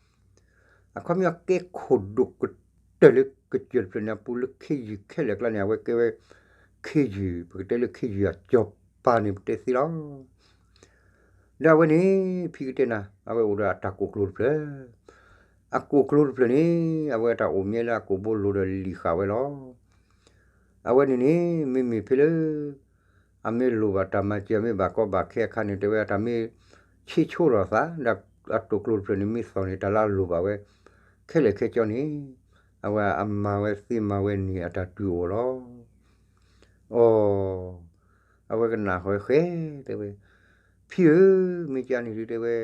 အခီပညီကဲခိၣ်ဒိၣ်ကတၢၢ်လၢကစၢၢ်တဖျၢၣ်န့ၣ်အပူၤလၢခ့ယုၢ်ခဲလၢာ်အကျါန့ၣ် အဝဲကဲဝဲ ခ့ယုၢ် ပကတဲလၢခ့ယုၢ်အစီၤပၤန့ၣ် ပတဲသ့လီၤ. ဒီးအဝဲန့ၣ် ဖံကတဲနၤ အဝဲအိၣ်ဒီးအတၢ်ကိၣ်ကျိၤတဖျၢၣ်, အကိၣ်ကျိၤတဖျၢၣ်န့ၣ် အဝဲအတၢ်အိၣ်မံလၢအကိာ်ဘိလိၤဒီးလံာ်ဃာ်ဝဲလီၤ. အဝဲန့ၣ်န့ၣ် မ့မ့ၢ်ဖဲလၢ အမ့ၢ်လိၣ်ဘၣ်တၢ်မၤစၢၤ အမ့ၢ်ဘၣ်ကီဘၣ်ခဲအခါန့ၣ် တဲဝဲအတၢ်မ့ၢ်ဆ့ဆိထီၣ်သး ဒီးအတိာ်ကျိၤတဖျၢၣ်န့ၣ် မ့ၢ်သီၣ်န့ၣ် တၢ်လၢအလိၣ်ဘၣ်ဝဲ ခဲလၢာ်ခဲဆ့န့ၣ် အဝဲအမၤဝဲသ့မၤဝဲန့ၣ် အတၢ်တုၤအိၣ်လီၤ. အိ, အဝဲကနၣ်ဃီဃဲ တဲဝဲ, ဖံဧၢ, မ့ၢ်ကန့ၣ်ဒုတဲဝဲ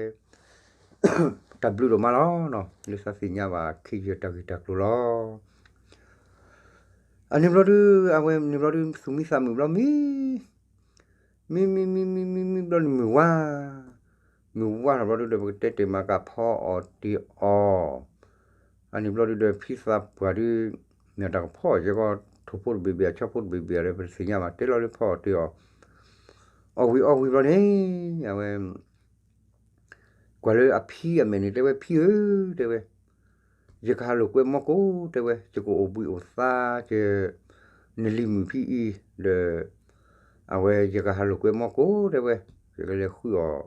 တၢ်ဘျုးဒိၣ်မးလီၤနီၤ လၢသးသ့ၣ်ညါဘၣ်ခ့ယုၢ်တၢ်ဂ့ၢ်တၢ်ကျိၤလီၤ. အန့ၣ်ဘျီဒု အဝဲန့ၣ်ဘျီဒု သူၣ်မံသးမုာ်ဘျီမံ, မံမံမံမံမံမံဘျီန့ၣ်မုၢ်ဝါ, မုၢ်ဝါထီၣ်ဘျီဒုဒီး ပကတဲတ့ၢ်မးကဖီအီၣ်တ့ၢ်အီၣ်, အန့ၣ်ဘျီဒုဒီးဖံသးပှၢ်ဒု မ့ၢ်တၢ်ကဖီအီၣ်ကီ ထိၣ်ဖိတဘ့ၣ်ဘ့ၣ် အဆီဖိတဘ့ၣ်ဘ့ၣ်ဒီး ပတသ့ၣ်ညါဘၣ် တဲလီၤလၢဖီအီၣ်တ့ၢ်အီၣ်, အီၣ်ဝံၤအီဝံၤဘျီန့ၣ် အဝဲ ကွၢ်လၢအဖံအမဲာ်န့ၣ် တဲဝဲ ဖံဧၢ, တဲဝဲ, ယကဟးလိာ်ကွဲမီကိၣ် တဲဝဲ, ယကအိၣ်ဘှံးအိၣ်သါ ယ နလံၤမုၣ်ဖံအံၤ ဒီး အဝဲယကဟးလိာ်ကွဲမီကိၣ် တဲဝဲ, ယကလဲၤဃုအီၣ်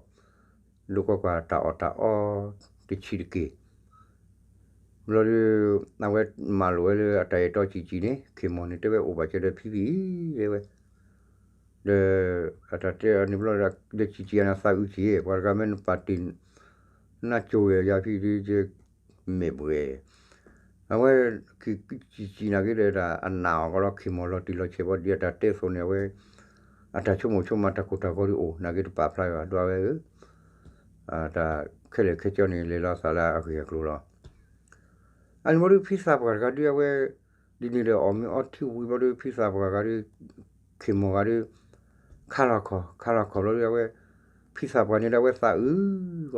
ဒိကွၢ်ကွၢ်တၢ်အီၣ်တၢ်အီ တဆံးတက့ၢ်. ဘျီဒု အဝဲမၢလိာ်ဝဲလၢအတၢ်အဲၣ်တီဆံးဆံးန့ၣ် ခ့ၢ်မီၢ်န့ၣ် တဲဝဲအိၣ်ဘၣ်စၢၤဒီးဖံဖံအံၤ တဲဝဲ ဒီး အတၢ်တဲအန့ၣ်ဘျီဒီး ဒီးဆံးဆံးအန့ၣ်သးအုးက့ၤ ပှၤတဂၤမ့ၢ်နပာ်တ့ၢ် နကိၤဝဲယၤဖံဒု ယမဲာ်ဘှဲၣ်, အဝဲ ခ့ၢ်ဆံးဆံးနာ်က့ဒီး အနာ်အီၤကီလီၤ ခ့ၢ်မီၢ်လီၤတံၢ်လီၤဆဲးဘီဒ်အတၢ်တဲအသိးန့ၣ် အဝဲ အတၢ်ဆိကမိၣ်ဆိကမးတၢ်ကိၢ်တၢ်ဂီၤဒုအိၣ် နာ်က့တပာ်ဖျါဘၣ် ဒွးဝဲဧၢ, တၢ်ခဲလၢာ်ခဲဆ့န့ၣ် လဲၤလီၤသးလၢအဂ့ၢ်အကျိၤလီၤ. အန့ၣ်ဘျီဒုဖံသးပှၢ်တဂၤဒု အဝဲ ဒ်န့ၣ်ဒီးအီၣ်မ့ၤအီထံဝံၤဘျီဒု ဖံသးပှၢ်တဂၤဒု ခ့ၢ်မီၢ်ဂၤဒု ခါလီၤခီၣ် ခါလီၤခီၣ်ဘျီဒု အဝဲ ဖံသးပှၢ်န့ၣ်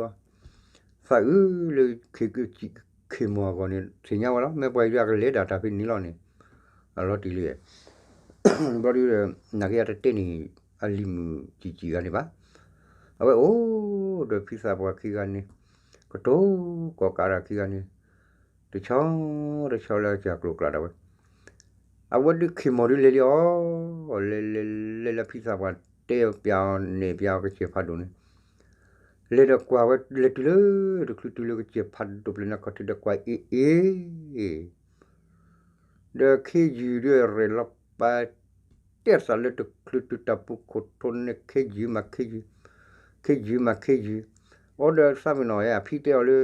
ဒီးအဝဲသးအုးကီ သးအုးလၢ ခ့ၢ်မီၢ်အဂီၢ်န့ၣ် သ့ၣ်ညါဝဲလီၤ မ့ၢ်ပှၤအံၤဒုအကလဲၤဒၣ်တၢ်ဖဲန့ၣ်လီၤန့ၣ် အလီၤတံၢ်လံ ဘျီဒု နာ်က့အတတဲန့ၣ် အလံၤမုၣ်စံးစံးဂၤန့ၣ်ဘၣ်. အဝဲအိၣ်ဒီးဖံသးပှၢ်ခံဂၤန့ၣ် ကတိၤကီၣ်ကးတၢ်ခံဂၤန့ၣ် တဆီတဆီလၢကၢ်ကျိၤကျးဒၣ်ဝဲ အဝဲဒုးခ့ၢ်မီၢ်ဒုးလဲၤလံအီၤ လဲၤလဲၤလဲၤလၢဖံသးပှၢ်တဲပျးအီၤ နဲၣ်ပျးအီၤကစၢၢ်ဖးဒိၣ်န့ၣ် လဲၤဒီးကွၢ်ဝဲ လဲၤတုၤလၢ တချုးတုၤလၢကစၢၢ်ဖးဒိၣ်ဖျၢၣ်န့ၣ်ခီၣ်ထံးဒီးကွၢ်အ့ၣ်အ့ၣ် ဒီးခ့ယုၢ်ဒုးရဲၣ်လီၤပာ် တဲသးလၢတချုးတုၤတၢ်ပူၤခိၣ်ထိးန့ၣ် ခ့ယုၢ်မးခ့ယုၢ်, ခ့ယုၢ်မးခ့ယုၢ်, အိၣ်ဒီးသးမုၢ်နီၢ်အံၤ အဖံတဲအီၤလၢ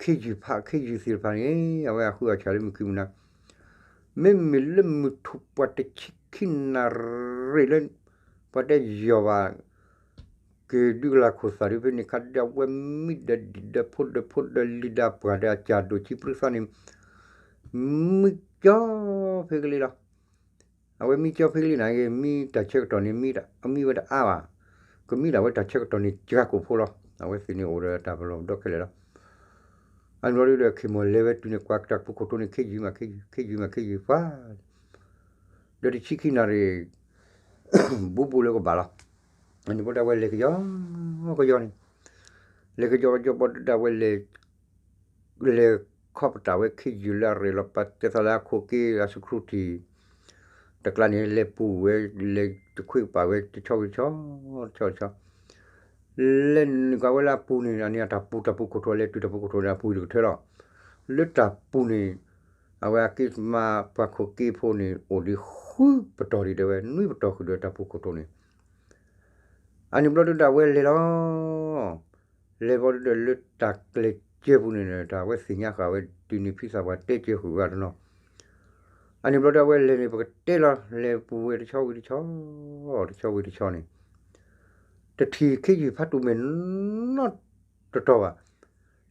ခ့ယုၢ်ဖးခ့ယုၢ်သ့ၣ်တဖၣ်န့ၣ် အဝဲအဃုအီၣ်ဆၣ်လၢမုၢ်ခံမုၢ်နၤ, မ့မ့ၢ်လၢမုၢ်ထူၣ်ပှၢ်တဆံခံနၣ်ရံၣ်လၢ ပှၤတဲယီၤဘၣ် က့ၤဒုကလၢ်ခိၣ်သၣ်ဒုဖဲန့ၣ်ခါဒုး အဝဲမံဒီးဒံၣ်ဒီးဖိဒီးဖိဒီးလံၤဒီးပှၢ်ဒီးအစၢ်ဒိၣ်ဆံးပြံသးန့ၣ် မံကၠီဖဲကလံလီၤ. အဝဲမံကၠီဖဲကလံန့ၣ်ဂ့ၤ မံတၢ်ဆၢကတီၢ်န့ၣ် မံတၢ်အမံဝဲတအါဘၣ်. ကမံဒၣ်ဝဲတၢ်ဆၢကတီၢ်န့ၣ် ကၢကိၣ်ဖိလီၤ. အဝဲသ့ၣ်န့ၣ်အိၣ်ဒီးတၢ်ပလီၢ်ပဒီခဲလၢာ်လီၤ. အန့ၣ်ဘျီဒုဒီး ခ့ၢ်မီၢ်လဲၤဝဲတုၤန့ၣ် ကွၢ်တၢ်ပူၤခိၣ်ထိးန့ၣ် ခ့ယုၢ်မးခ့ယုၢ်, ခ့ယုၢ်မးခ့ယုၢ်ပှၤ ဒီးတဆံခံနၣ်ရံၣ် ဘူးဘူးလၢကဘၣ်လီၤ. အန့ၣ်ဘျီဒုအဝဲလဲၤကယီကယီန့ၣ် လဲၤကယီကယီဘျီဒုဒီးအဝဲလဲၤ လဲၤခီပတာ်ဝဲခ့ယုၢ်လၢအရဲၣ်လီၤပာ်တဲသးလၢအခိၣ်က့အ security တကျါန့ၣ် လဲၤပူၤဝဲ လဲၤတခွဲးပာ်ဝဲတဆီဂ့ၤတဆီ တဆီတဆီ လဲၤနုာ်ကးဝဲလၢအပူၤန့ၣ် အန့ၣ်အတၢ်ပူၤတၢ်ပူၤခိၣ်ထိး လဲၤတုၤတၢ်ပူၤခိၣ်ထိးန့ၣ် အပူၤတကထၢလီၤ. လၢတၢ်ပူၤန့ၣ် အဝဲအက့ၢ်မါပှၤခိၣ်က့ဖိန့ၣ် အိၣ်ဒံးဃုပတီၢ်ဒံးတဲဝဲ နွံပတီၢ်ဃုာ်ဒီးတၢ်ပူၤခိၣ်ထိးန့ၣ်, အန့ၣ်ဘျီဒုးဒီးအဝဲလဲၤလီၤ. လဲၤဘျီဒုးဒီးလၢတၢ်ကျဲၤစၢၤပူၤန့ၣ် တၢ်အဝဲသ့ၣ်ညါဃာ်ဝဲဒ်န့ၣ် ဖံသးပှၢ်တဲစၢၤဃုာ်ဝဲတနီၤ. အန့ၣ်ဘျီဒုးအဝဲလဲၤန့ၣ် ပကတဲလီၤ လဲၤပူၤဝဲတဆီဝံၤတဆီ, တဆီဝံၤတဆီန့ၣ် တထံၣ်ခ့ယုၢ်ဖးတူၣ်မဲာ်နီတတီၤဘၣ်.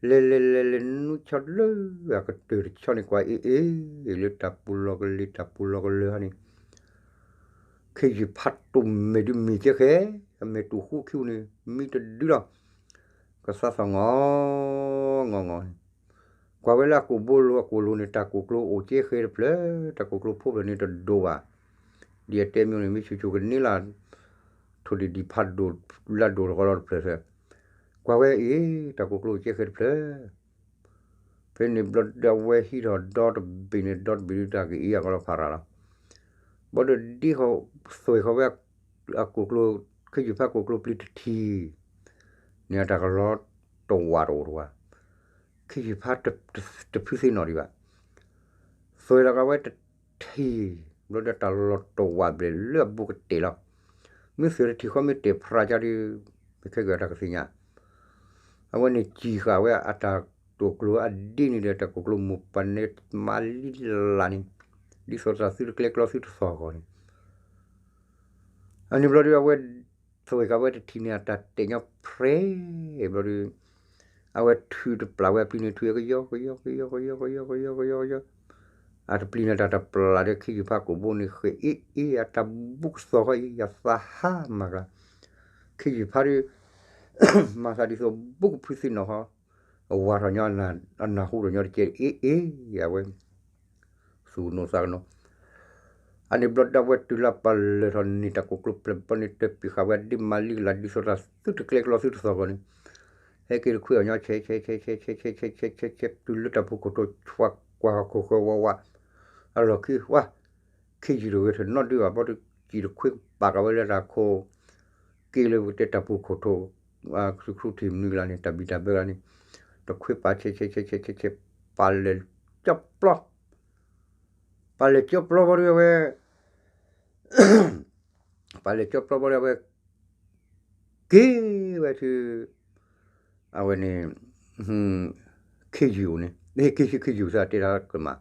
လဲၤလဲၤလဲၤလဲၤနွံဆီလၢအကတၢၢ်တဆီန့ၣ် ကွၢ်အ့ၣ်အ့ၣ် လၢတၢ်ပူၤလီၤကလ့ၤ တၢ်ပူၤလီၤကလၢၤဟါန့ၣ် ခ့ယုၢ်ဖးတူၣ်မဲာ်ဒုးမံၤကဲဃဲ, အမဲာ်တူၢ်ဃူခံပူၤန့ၣ် မံတဒုလီၤ. ကသးသီၣ်ငီၢ်ငီၢ်န့ၣ် ကွၢ်ဝဲလၢအကိာ်ဘိလိၤအကိာ်လိၤန့ၣ် တၢ်ကိၢ်ကျိအိၣ်ကဲဃဲတဖျၢၣ်, တၢ်ကိၢ်ကျိဖိဖျၢၣ်န့ၣ်တဒိၣ်ဘၣ်. ဒ်အတဲမ့ၢ်န့ၣ် မ့ၢ်ဆူၣ်ဆူၣ်ကန့ၢ်လၢ ထိၣ်ဒံၣ်ဒံၣ်ဖးဒိၣ်လၢဒိၣ်တဃီလီၤတဖျၢၣ်, ကွၢ်ဝဲအံၤ တၢ်ကိၢ်ကျိအိၣ်ကဲဃဲတဖျၢၣ် ဖဲန့ၣ်ဘျီဒုးအဝဲဟံးထီၣ်ဒီတဘ့ၣ်န့ၣ် ဒီတဘ့ၣ်ဒုးတၢ်ကအ့ၣ်အကလီၤဖးရၤလီၤ. ဘျီဒုးဒ်သိးသွဲၣ်ဃီၤဝဲအကိၢ်ကျိ, ခ့ယုၢ်ဖးကိၢ်ကျိပျံၤတထံၣ် န့ၣ်အတၢ်ကလီတဝးတအိၣ်တဝး, ခ့ယုၢ်ဖးတဖုသ့ၣ်နီၣ်ဒံးဘၣ်. သွဲၣ်လီၤကဝဲတထံၣ် ဘျီဒုးတၢ်လီၤတဝးဘျဲၣ်လၢအဘူးကတဲာ်လီၤ. မ့ၢ်သွဲၣ်တထံၣ်ဃီမ့ၢ်တဲာ်ဖြးကါဒုး မ့ၢ်ခဲကတၢၢ်တၢ်ကသ့ၣ်ညါ အဝဲန့ၣ်စံၣ်ဃာ်ဝဲအတၢ်တိာ်ကျိၤအဒ့န့ၣ်ဒီး တၢ်ကိၢ်ကျိမိၢ်ပှၢ်န့ၣ်မၤလံလၢ်န့ၣ် ဒ်သိးတၢ်သုတကျဲကျီသုတသီၣ်အဂီၢ်န့ၣ်, အန့ၣ်ဘျီဒုးအဝဲ သွဲၣ်ဃီၤဝဲတထံၣ်န့ၣ် အတၢ်တဲာ်ညီဖြဲးဘျီဒုး အဝဲထုးတပျၢ်ဝဲအပျံၤန့ၣ် ထုးကယီကယီကယီကယီကယီကယီကယီကယီကယီ, အတပျံၤန့ၣ်တၢ်တပျၢ်ဒီး ခ့ယုၢ်ဖးကိာ်ဘိန့ၣ် ဃဲးအ့ၣ်အ့ၣ် အတၢ်ဘူးကသီၣ်ဃီအံၤ ယသးဟးမၤကျါ, ခ့ယုၢ်ဖးဒုး မၤသးဒ်သိးဘူးကဖုသ့ၣ်နီၣ်ဃီ အဝၤထီၣ်ညီ အနၢ်ဟူထီၣ်ညီတကဲအ့ၣ်အ့ၣ် အဝဲ သူၣ်ကနိးသးကနိး, အန့ၣ်ဘျီဒုးအဝဲတုၤလၢပာ်လၢာ်ထီၣ်န့ၣ် တၢ်ကိၢ်ကျိၤဖျၢၣ်ဘျီန့ၣ် တပံာ်ဃာ်ဝဲဒ်မၤလံကလၤ ဒ်သိးတၢ်သုတကျဲကျီသုတသီၣ်အဂီၢ်န့ၣ်, ဟဲက့ၤတခွ့အီၤညီ ဆဲးဆဲးဆဲးဆဲးဆဲးဆဲးဆဲးဆဲးဆဲးဆဲးဆဲး တုၤလၢတၢ်ပူၤခိၣ်ထိး ဆွးကွၢ်ဟီၣ်ခိၣ်ဃၢၤဝးဝး, အလီၢ်ခံ ဝါ ခ့ယုၢ်တဂဲၤထၢၣ်နီတဒုဘၣ် ဘျီဒုးစံၣ်တခွ့ပာ်ဃာ်ဝဲလၢတၢ်ခိၣ် က့ၤလၢပကတဲတၢ်ပူၤခိၣ်ထိး ခရူၣ်ထံၣ်မနုၤကလါန့ၣ် တၢ်ဘံၣ်တၢ်ဘၢကလါန့ၣ်, တခွ့ပာ်ဆဲးဆဲးဆဲးဆဲးဆဲးဆဲး ပာ်လဲၤကၠီပျီ, ပာ်လဲၤကၠီပျီဘျီဒုးအဝဲ ပာ်လဲၤကၠီပျီဘျီဒုးအဝဲ က့ၤဝဲဆူ အဝဲန့ၣ် ခ့ယုၢ်အိၣ်န့ၣ် က့ၤဆူခ့ယုၢ်သးတဲတၢ်ကမၣ်,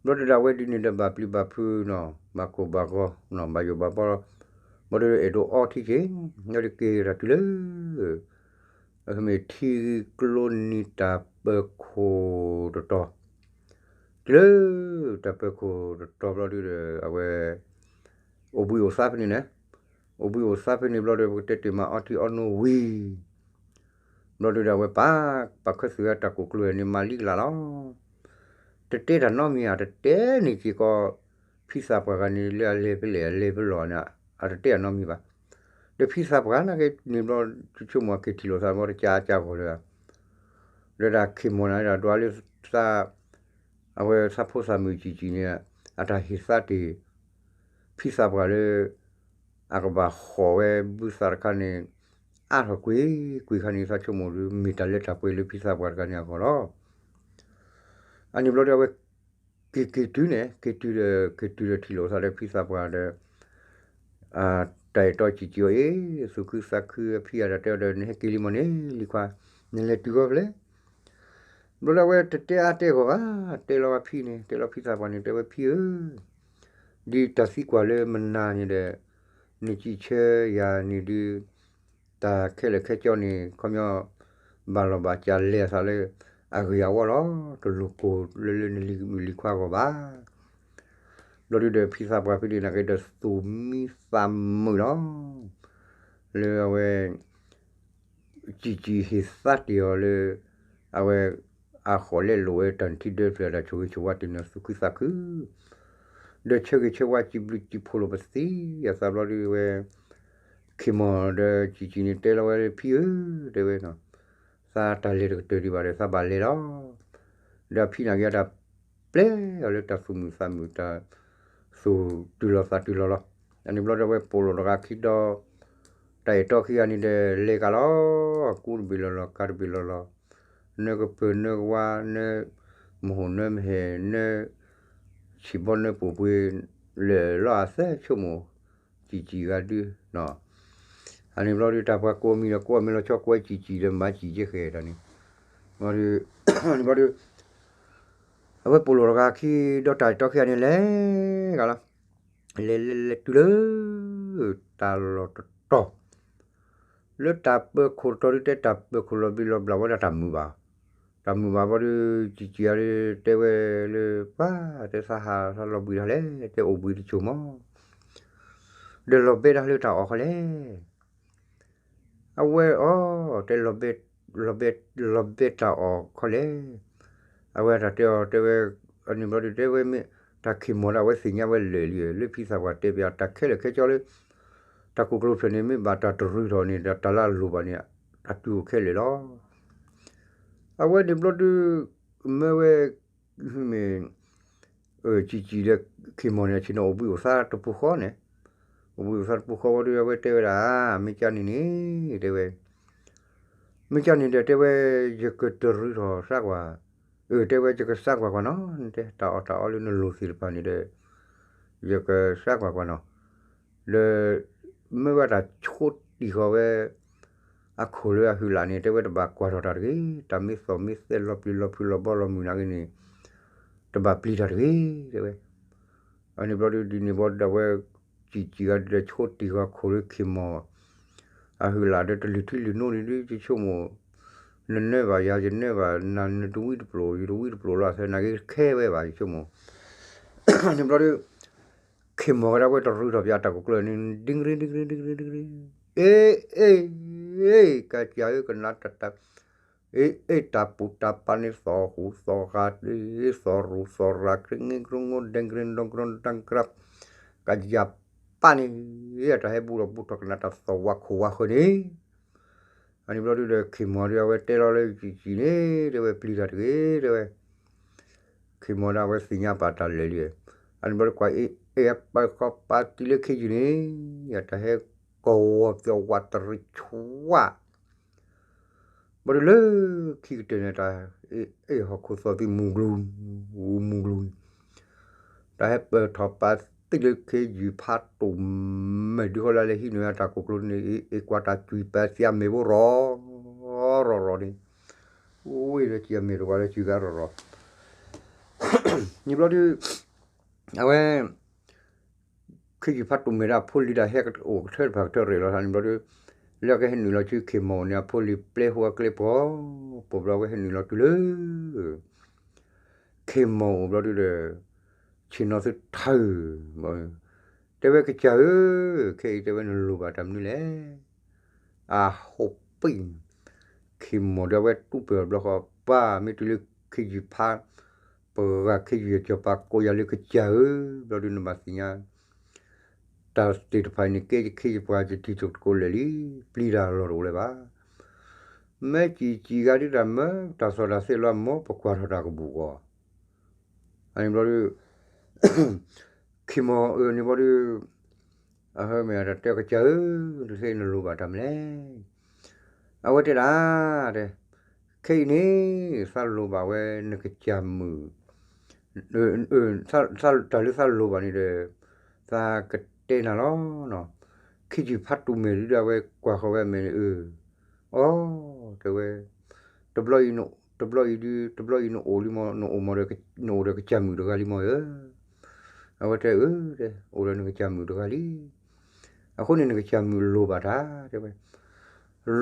ဘျီဒုးဒၣ်ဝဲဒ်န့ၣ်ဒီး ဘၣ်ပျံၤဘၣ်ဖုးနီၤ ဘၣ်ကိၢ်ဘၣ်ဂီၤနီၤ ဘၣ်ယိၣ်ဘၣ်ဘီလီၤ, ဘျီဒုးအဲၣ်ဒိးအီထံက့ၤ ဘျီဒုးက့ၤတၢ်တုၤလၢ မ့ၢ်ထံဂ့ၢ်ကျိနံၤတၢ်ပၢၤခိၣ်တတီၤ, တုၤလၢတၢ်ပၢၤခိၣ်တတီၤဘျီဒုးဒီး အဝဲ အိၣ်ဘှံးအိၣ်သါဖဲန့ၣ်န့ၣ်, အိၣ်ဘှံးအိၣ်သါဖဲန့ၣ်ဘျီဒီး ပကတဲတ့ၢ်မးအီထံအီနိဝံၤ ဘျီဒုးဒီးအဝဲပာ် ပာ်ခၢၣ်သုးဝဲတၢ်ကိၢ်ကျိၤန့ၣ် မၤလံကလၤလီၤ. တတဲတၢ်နီတမံၤဧါ တတဲန့ၣ်စ့ၢ်ကီး ဖံသးပှၢ်ဂၤန့ၣ် လၢအလဲၤဖဲလဲၣ် အလဲၤဖဲလဲၣ်န့ၣ် အတတဲတၢ်နီတမံၤဘၣ်. ဒီးဖံသးပှၢ်နာ်က့န့ၣ်ဘျီ ဆိကမိၣ်အက့ၤထံၣ်လိာ်သးဘျီ တကးအကးဂီၤလၢ ဒီးဒၣ်ခ့ၢ်မီၢ်န့ၣ် ဒၣ်ဒွးလၢသး အဝဲသးဖိသၣ်မုၣ်ကၠံာ်ကၠံာ်န့ၣ် အတၢ်ဟ့ၣ်သါတ့ၢ် ဖံသးပှၢ်လၢ အကဘၣ်ဃီၣ်ဝဲဘုသးတခါန့ၣ် အါထီၣ်ကွ့ၢ်ကွ့ၢ်ခါန့ၣ် သးဆိကမိၣ်ဒီး မ့ၢ်တၢ်လၢတၢ်ပှဲၤလၢဖံသးပှၢ်တဂၤန့ၣ်အဂီၢ်လီၤ. အန့ၣ်ဘျီဒီးအဝဲ က့ၤက့ၤတုၤန့ၣ် က့ၤတုၤဒီး က့ၤတုၤဒီးထံၣ်လိာ်သးဒီးဖံသးပှၢ်ဒီး တၢ်အဲၣ်တီကၠံာ်ကၠံာ်အီၤအံၤ သူၣ်ခုသးခုအဖံအတၢ်တဲအီၤဒီး နဟဲက့ၤလံမီၢ်န့ၣ် လံၤခွါ နလဲၤတုၤဂီၢ်ဖဲလဲၣ် ဘျီဒုးအဝဲတတဲအါတဲဂီၢ်ဘၣ်, တဲလီၤဝဲဖံန့ၣ် တဲလီၤဖံသးပှၢ်န့ၣ် တဲဝဲဖံဧၢ, ဒ်တၢ်သံကွၢ်လၢမနၤန့ၣ်ဒီး နစံးဆၢယၤန့ၣ်ဒုး တၢ်ခဲလၢာ်ခဲကၠီန့ၣ် ခီပညီ ဘၣ်လီၢ်ဘၣ်စးလဲၤအသးလၢ အဂ့ၢ်အဝီလီၤ. တလိၣ်ကိၢ်လၢလၢနလံၤမုၣ်လံၤခွါအဂီၢ်ဘၣ်. ဘျီဒုးဒီးဖံသးပှၢ်ဖဲန့ၣ် နာ်က့ဒီးသူၣ်မံသးမုာ်လီၤ. လၢအဝဲ ကၠံာ်ကၠံာ်ဟ့ၣ်သါတ့ၢ်အီၤလၢ အဝဲ အဃီၣ်လဲလိာ်ဝဲတၢ်နထံဒၢတဖျၢၣ်အတၢ်ဆိၣ်ဂ့ၤဆိၣ်ဝါတ့ၢ်န့ၣ် သူၣ်ခုသးခု ဒီးဆၢဂ့ၤဆၢဝါစံးဘျုးစံးဖှိၣ်လိာ်ပသံအသးဘျီဒုးဝဲ ခ့ၢ်မီၢ်ဒီးကၠံာ်ကၠံာ်န့ၣ် တဲလီၤဝဲလၢဖံဧၢ တဲဝဲနီၤ သးတၢ်လဲၤတကတၢၢ်ဒံးဘၣ်ဒီး သးဘၣ်လဲၤလီၤ. ဒီးအဖံနာ်က့ၤအတၢ်ပျဲအီၤလၢတၢ်သူၣ်မုာ်သးမုာ် တၢ်သူၣ်တုၤလီၤသးတုၤလီၤလီၤ. အန့ၣ်ဘျီဒီးအဝဲပိာ်လိာ်တဂၤခံဒီး တၢ်အဲၣ်တီခံဂၤန့ၣ်ဒီး လဲၤကးလီၤ ကူတဘ့ၣ်လီၤလီၤ ကးတဘ့ၣ်လီၤလီၤ နၢကပၢၢ်နၢကဝါ နၢ မဟိၣ်နၢမဟဲၣ်နၢ ဆံးဘီနၢပူၤပှ့ၤ လၢာ်လီၤအသၢဆိကမိၣ် ကၠံာ်ကၠံာ်ဂၤဒု အန့ၣ်ဘျီဒု တၢ်ပှၤကိးမံၤဒီးကိးအမံၤလီၤဆီ ကွဲကၠံာ်ကၠံာ်ဒီးမၤကၠံာ်ကဲဃဲၤတၢ်န့ၣ် ဘျီဒု အဝဲပိာ်လိာ်တဂၤခံ ဒီးတၢ်တီခံဂၤန့ၣ်လဲၤဂၤလီၤ လဲၤလဲၤလဲၤတုၤလၢ တၢ်လီၢ်တတီၤ လၢတၢ်ပၢၤခိၣ်တတီၤဒု တဲတၢ်ပၢၤခိၣ်လီၤဘံလီၤဘျၣ်ဝဲဒၣ်တၢ်မုာ်ဘၣ်, တၢ်မုာ်ဘၣ်ဘျီဒု ကၠံာ်ကၠံာ်ဂၤဒု တဲဝဲလၢ ပှၤတဲသးဟးသးလီၤဘှံးတၢ်လဲၣ် တဲအိၣ်ဘှံးတစိၢ်မး, ဒီးလီၤဘဲဒၣ်လၢတၢ်အီၣ်ခီလဲၣ် အဝဲအီၤ တဲ လီၤဘဲ လီၤဘဲတၢ်အီၣ်ခီလဲၣ်, အဝဲတၢ်တဲအီၤတဲဝဲ အန့ၣ်ဘျီဒုတဲဝဲမ့ၢ် တၢ်ခ့ၢ်မီၢ်ဒီးအဝဲသ့ၣ်ညါဝဲလၢာ်လံ လၢဖံသးပှၢ်တဲပၠးတၢ်ခဲလၢာ်ခဲဆ့လၢ တၢ်ကိၢ်ကျိၤဖျၢၣ်န့ၣ် မ့ၢ်ဘၣ်တၢ်တရူးထီၣ်န့ၣ် တၢ်လၢအလိၣ်ဘၣ်န့ၣ် အတုၤအိၣ်ခဲလၢာ်လီၤ. အဝဲန့ၣ်ဘျီဒု မၢဝဲ မ့ၢ် ကၠံာ်ကၠံာ်ဒီးခ့ၢ်မီၢ်န့ၣ် အဆ့ၣ်နီၤအိၣ်ဘှံးအိၣ်သါတပူၤဃီန့ၣ်, အိၣ်ဘှံးအိၣ်သါတပူၤဃီဝဲဒု အဝဲတဲဝဲဒၣ် မ့ၢ်ကၠါန့ၣ်န့ၣ် တဲဝဲ မ့ၢ်ကၠါန့ၣ်ဒီးတဲဝဲ ယကတရူးထီၣ်သါကွၢ်, အၢ တဲဝဲယကသါကွၢ်ကွၢ်နီၤ တဲ တၢ်အီၣ်တၢ်အီလၢနလိၣ်သ့ၣ်တဖၣ်န့ၣ်ဒီး ယကသါကွၢ်ကွၢ်နီၤ, ဒီး မ့ၢ်ဝဲတၢ်ဆိတံၢ်ဃီၤဝဲ အခိၣ်လၢအဟုးလၢ်န့ၣ် တဲဝဲတဘၣ်ကွၢ်ထီၣ်တၢ်တဂ့ၤ, တၢ်မ့ၢ်သီၣ်မ့ၢ်သဲလီၤပျံၤလီၤဖုးလီၤဘီလီၤမုၢ်နာ်က့န့ၣ် တဘၣ်ပျံၤတၢ်တဂ့ၤ တဲဝဲ, အန့ၣ်ဘျီဒု ဒ်န့ၣ်ဘျီဒု အဝဲ ကၠံာ်ကၠံာ်ဂၤဒုဒီးဆိတံၢ်ဃီၤခိၣ်လၢခ့ၢ်မီၢ် အဟုးလၢ်ဒီးတလုၢ်ထံလုၢ်နိန့ၣ်ဒု ယဆိကမိၣ် နနၢဘၣ်ယၤ ယနၢဘၣ်နၤ နတဝံတပျိာ် ယတဝံတပျိာ်လီၤ အသးနာ်က့ခဲဝဲဘၣ် ယဆိကမိၣ် န့ၣ်ဘျီဒု ခ့ၢ်မီၢ်ကဒါဝဲတရူးထီၣ်ပၠးတၢ်ကိၢ်ကျၢၢ်န့ၣ် ဒ့ကရ့ဒ့ကရ့ဒ့ကရ့ဒ့ကရ့, အ့ အ့ အ့ ကစၢ်ဧၢ ကနၣ်တၢ်တၢ် အ့ အ့ တၢ်ပူၤတၢ်ပာ်န့ၣ် သီၣ်ဟူးသီၣ်ဃာ် သီၣ်ရူၣ်သီၣ်ရၤ ကြ့င့ကြ့ငိ ဒဲကရ့ဒီကရ့ဒီကရ့ ကစၢ်ပာ်န့ၣ် တၢ်ဟဲဘူးထီၣ်ဘူးထီၣ်ကနၣ်တၢ်သီၣ်ဝါခိၣ်ဝါဃၢၤန့ၣ် အန့ၣ်ဘျီဒုဒီး ခ့ၢ်မီၢ်ဒု အဝဲတဲလီၤလၢကၠံာ်ကၠံာ်န့ၣ် တဲဝဲပျံၤတၢ်တဂ့ၤ တဲဝဲ ခ့ၢ်မီၢ်ဒၣ်အဝဲသ့ၣ်ညါပာ်တၢ်လၢာ်လံ, အန့ၣ်ဘျီဒု ကွၢ်အ့ အ့အပၢၤဃီပာ်တုၤလၢခ့ယုၢ်န့ၣ် တၢ်ဟဲကဝီၤပျီဝးတရံးဆွါ ဘျီဒုလၢခံကတၢၢ်န့ၣ် တၢ်အ့ အ့ၣ်ဟီၣ်ခိၣ်သီၣ်သံမူၤကလူၤ မူၤကလူၤ တၢ်ဟဲပၢၢ်ထီၣ်ပာ်သံလၢခ့ယုၢ်ဖးတိၢ်မဲာ်ဒုဃီလၢလဲၤဟံးန့ၢ်တၢ်ကိၢ်ကျိၤန့ၣ် အ့ အ့ၣ်ကွၢ်တၢ်ကွံာ်ပၢသံအမဲာ်ဘိရီၤရီၤရီၤန့ၣ် ဝ့ၢ်ဒီးကံာ်အမဲာ်တဝါလၢစုၤဂၤရီၤရီၤ န့ၣ်ဘျီဒု အဝဲ ခ့ယုၢ်ဖးတိၢ်မဲာ်ဒီးအဖိလံၤတၢ်ဟဲအိၣ်ကထၢတဖၣ်ကထၢရ့ၣ်လီၤန့ၣ်ဘျီဒု လၢကဟဲနုာ်လီၤဆူခ့ၢ်မီၢ်န့ၣ် အဖိလံၤပျဲဃီအကျဲပှီၤ ပှိၢ်ဘျီဝဲဟဲနုာ်လီၤတုၤလၢ ခ့ၢ်မီၢ်အိၣ်ဘျီဒုဒီး ဆ့ၣ်နီၤသုထၢၣ် တဲဝဲကစၢ်ဧၢ, ခဲအံၤတဲဝဲနလိၣ်ဘၣ်တၢ်မနုၤလဲၣ်. အဟိၣ်ပံၣ် ခ့ၢ်မီၢ်ဒီးအဝဲတူၢ်ပၢၢ်အီၤဘျီဃီ ပၢ်မ့ၢ်တုၤလၢခ့ယုၢ်ဖး ပှၤဂၤခ့ယုၢ်အစီၤပၤကိးယၤလၢကစၢ်ဧၢ, ဘျီဒုနဘၣ်သ့ၣ်ညါ တၢ်သ့ၣ်တဖၣ်အံၤန့ၣ် ကဲယခ့ယပှၤယထံၣ်ဆိၣ်သကိးလၢာ်လံ, ပျံၤတၢ်လီၢ်တအိၣ်လၢၤဘၣ်. မ့ၢ်ကံၣ်ကံၣ်ဂၤဒုတၢ်မၢ တၢ်သီၣ်တၢ်သ့လီၤ မ်ပကွၢ်ထီၣ်တၢ်ကဘူၣ်အဂီၢ်, အန့ၣ်ဘျီဒု ခ့ၢ်မီၢ်အၢန့ၣ်ဘျီဒု အဟၢမ့ၢ်တၢ်တဲကစၢ်ဧၢ, ခဲအံၤနလိၣ်ဘၣ်တၢ်မနုၤလဲၣ်. အဝဲတဲဒၣ် တဲ ခဲအံၤန့ၣ် သးလိၣ်ဘၣ်ဝဲနကစၢ်မုၣ် တၢ်လၢသးလိၣ်ဘၣ်န့ၣ်ဒီး သးကတဲနၤလီၤ. ခ့ယုၢ်ဖးတူၢ်မဲာ်ဒုဒီးအဝဲကွၢ်ဃီၤဝဲအမဲာ်န့ၣ် အၢ အီ တဲဝဲ တဘျီအံၤ တဘျီအံၤဒု တဘျီအံၤနအိၣ်လံမီၢ် နအိၣ်မီၢ်ဒီး နအိၣ်ဒီးကစၢ်မုၣ်တဂၤလံမီၢ်ဧၢ. အဝဲတဲအၢ တဲ အိၣ်ဒီးနကစၢ်မုၣ်တဂၤလံ. အဃိန့ၣ်နကစၢ်မုၣ်လိၣ်ဘၣ်တၢ် တဲဝဲ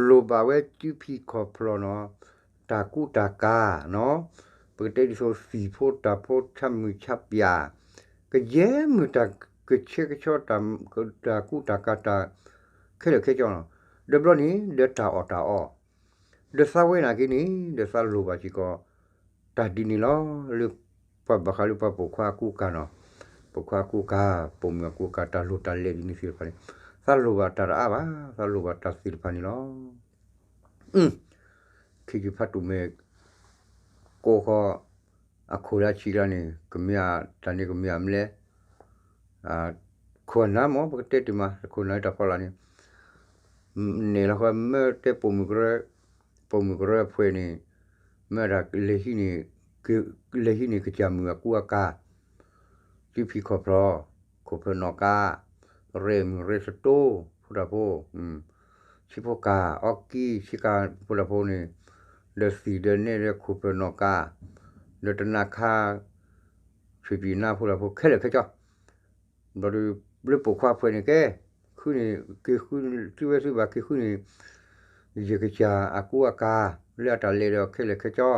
လိၣ်ဘၣ်ဝဲစုဖံးခီၣ်ဖျီၣ်နီၤ, တၢ်ကူတၢ်ကၤနီၤ, ပကတဲဒ်သိးသံၣ်ဖိတၢ်ဖိဆါမုၢ်ဆါပၠး, ကယဲၢ်မုၢ်တၢ်ကဆှဲကဆှီ တၢ်ကူတၢ်ကၤတၢ်ခဲလၢာ်ခဲဆ့နီၤ, ဒီးဘျီန့ၣ် ဒီးတၢ်အီၣ်တၢ်အီ, ဒီးသးဝဲနာ်က့န့ၣ် ဒီးသးလိၣ်ဘၣ်စ့ၢ်ကီး တၢ်ဒ်န့ၣ်လီၤ လၢပှၤဘၣ်ဃးလၢပှၤပိာ်ခွါအကူအကၤနီၤ, ပိာ်ခွါအကူအကၤ, ပိာ်မုၣ်အကူအကၤ တၢ်လိၣ်တၢ်လဲၤဒ်န့ၣ်သ့ၣ်တဖၣ်န့ၣ်, သးလိၣ်ဘၣ်တၢ်တအါဘၣ်, သးလိၣ်ဘၣ်တၢ်သ့ၣ်တဖၣ်န့ၣ်လီၤ. ခ့ယုၢ်ဖးတူၢ်မဲာ် ကိးဃီၤ အခိၣ်လၢအဆံးကျါန့ၣ် ကမ့ၢ်တၢ်န့ၣ်ကမ့ၢ်အမလဲၣ်, ခိၣ်အနၢ်မ့ၢ် ပကတဲတ့ၢ်မး ခိၣ်နၢ်တၢ်ဖီလာ်န့ၣ် နဲၣ်လီၤဃီ မ့ၢ်တဲပိာ်မုၣ်ကရၢ, ပိာ်မုၣ်ကရၢအဖှဲးန့ၣ် မ့ၢ်တၢ်လဲၤဟံးန့ၣ် လဲၤဟံးန့ၢ်ကစၢ်မုၣ်အကူအကၤ, စုဖံးခီၣ်ဖျီၣ်, ခိၣ်ဖၢၣ်နီၣ်ကါ, ရဲၣ်မုၢ်ရဲၣ်သတိ, ဖိတၢ်ဖိ, ဆံးဖိကၢ်, အီကံ, ဆံးကၢ်ဖိတၢ်ဖိန့ၣ်, ဒီးသံၣ်ဒီးနဲၣ်ဒီးခိၣ်ဖၢၣ်နီၣ်ကါ, ဒီးတနၢ်ခါ, ဆံးပံၤနါဖိတၢ်ဖိခဲလၢာ်ခဲဆ့ ဘျီဒီး လၢပိာ်ခွါဖဲန့ၣ်ကဲ, ဃုန့ၣ် က့ၤဃု, သုဝဲသုဘၣ်က့ၤဃုန့ၣ် ယကစၢ်အကူအကၤ လၢအတၢ်လဲၤဒီးခဲလၢာ်ခဲဆ့, ဘျီ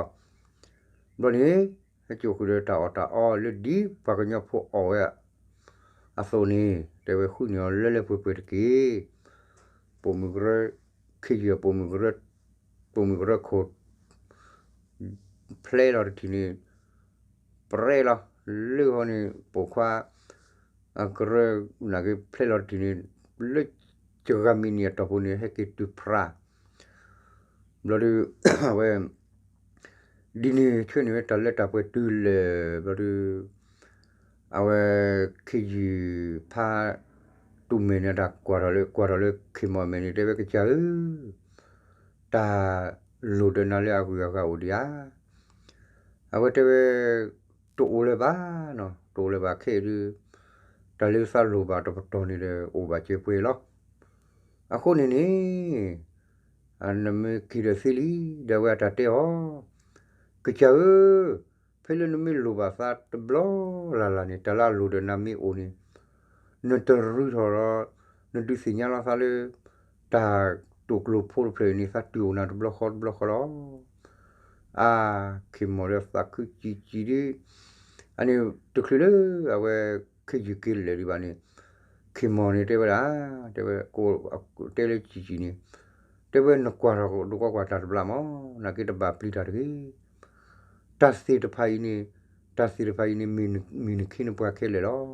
န့ၣ် ဟဲစိာ်ဃုာ်ဒီးတၢ်အီၣ်တၢ်အီလၢဒ်ပှၤကညီဖိအီၣ်ဝဲအသိးန့ၣ် တဲဝဲဃုန့ၢ်အီၤလၢလၢပှဲၤပှဲၤတက့ၢ်. ပိာ်မုၣ်ကရၢ, ခ့ယုၢ်ပိာ်မုၣ်ကရၢ, ပိာ်မုၣ်ကရၢခိၣ် ဖျဲလီၤတထံၣ်န့ၣ် ပြဲလီၤ, လၢဟီန့ၣ် ပိာ်ခွါ အကရၢ နာ်က့ဖျဲလီၤတထံၣ်န့ၣ် လၢစှၤမံးနံးအတီၢ်ပူၤန့ၣ် ဟဲက့ၤတုၤဖြါ, ဘျီဒီး အဝဲ ဒ်န့ၣ်ဆၢန့ၢ်ဝဲတၢ်လၢတၢ်ပှဲၤတုၤလၢာ် ဘျီဒီး အဝဲ ခ့ယုၢ်ဖါ တူၢ်မဲာ်န့ၣ်တၢ်ကွၢ်ထီၣ်လၢ ကွၢ်ထီၣ်လၢခ့ၢ်မီၢ်မဲာ်န့ၣ် တဲဝဲကစၢ်ဧၢ, တၢ်လိၣ်ဒီးနၤလၢအဂုၤအဂၤအိၣ်ဒံးဧါ. အဝဲတဲဝဲ တအိၣ်လၢၤဘၣ်နီၤ, တအိၣ်လၢၤဘၣ်ခဲအံၤဒုး တၢ်လၢသးလိၣ်ဘၣ်တပတီၢ်န့ၣ်ဒီး အိၣ်ဘၣ်စဲးပှဲၤလီၤ. အဃိန့ၣ်န့ၣ် နမ့ၢ်က့ၤဒီးသ့လံ, ဒီးအဝဲအတၢ်တဲအီၤ, ကစၢ်ဧၢ, ဖဲလၢနမ့ၢ်လိၣ်ဘၣ်သးတဘျီလၢ်လၢ်န့ၣ် တၢ်လၢအလိၣ်ဒီးနၤမ့ၢ်အိၣ်န့ၣ် နတရူးထီၣ်ဒီး နဒုးသ့ၣ်ညါလီၤသးလၢ တၢ်တိာ်ကျိၤဖိတဖျၢၣ်အံၤန့ၣ် သးတုၤအိၣ်နၤတဘျီဃီတဘျီဃီလီၤ. အါ, ခ့ၢ်မီၢ်ဒီးသးခုစံးစံးဒ်, အန့ၣ်တချုးလၢ အဝဲ ခ့ယုၢ်က့ၤလၢာ်ဒံးဘၣ်န့ၣ်, ခ့ၢ်မီၢ်န့ၣ်တဲဝဲဒၣ်, တဲဝဲ, တဲလၢစံးစံးန့ၣ်, တဲဝဲနကွၢ်ထီၣ်ဒိကွၢ်ကွၢ်တၢ်တဘျီမး, နာ်က့တဘၣ်ပျံၤတၢ်တဂ့ၤ. တၢ်သ့ၣ်တဖၣ်အံၤန့ၣ်, တၢ်သ့ၣ်တဖၣ်အံၤန့ၣ် မ့ၢ်နခ့နပှၤခဲလၢာ်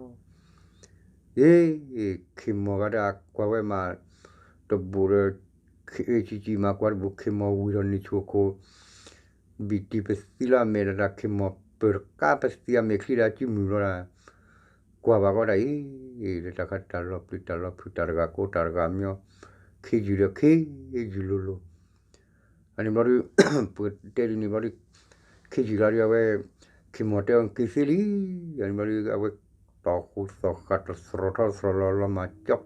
လီၤ. အ့, ခ့ၢ်မီၢ်ဂၤဒၣ်ကွၢ်ဝဲမး, တဘူးဒီး, ခ့အ့စံးစံးမးကွၢ်တဘူး ခ့ၢ်မီၢ်ဝံၤဒီးန့ၢ်ဆူၣ်ခိၣ်, ဘံၣ်တံၢ်ပသံလၢအမဲာ်ဒီးတၢ် ခ့ၢ်မီၢ်ပၢၢ်တကးပသံအမဲာ်ချံဒီးအစုမုၢ်ဘျီဒၣ်, ကွၢ်ဘၣ်ဃီဒၣ်အံၤ, တၢ်ခါတၢ်လီၤပျံၤတၢ်လီၤဖုးတၢ်တဂၤကိးတၢ်တဂၤမညီ, ခ့ယုၢ်ဒီးခ့ယုၢ်လိၤလိၤ အန့ၣ်ဘျီဒုး, ပတဲဒ်န့ၣ်ဘျီဒုး, ခ့ယုၢ်လီၤဒုးအဝဲ, ခ့ၢ်မီၢ်တဲအီၤက့ၤသ့လံ, အန့ၣ်ဘျီဒုး အဝဲတီၢ်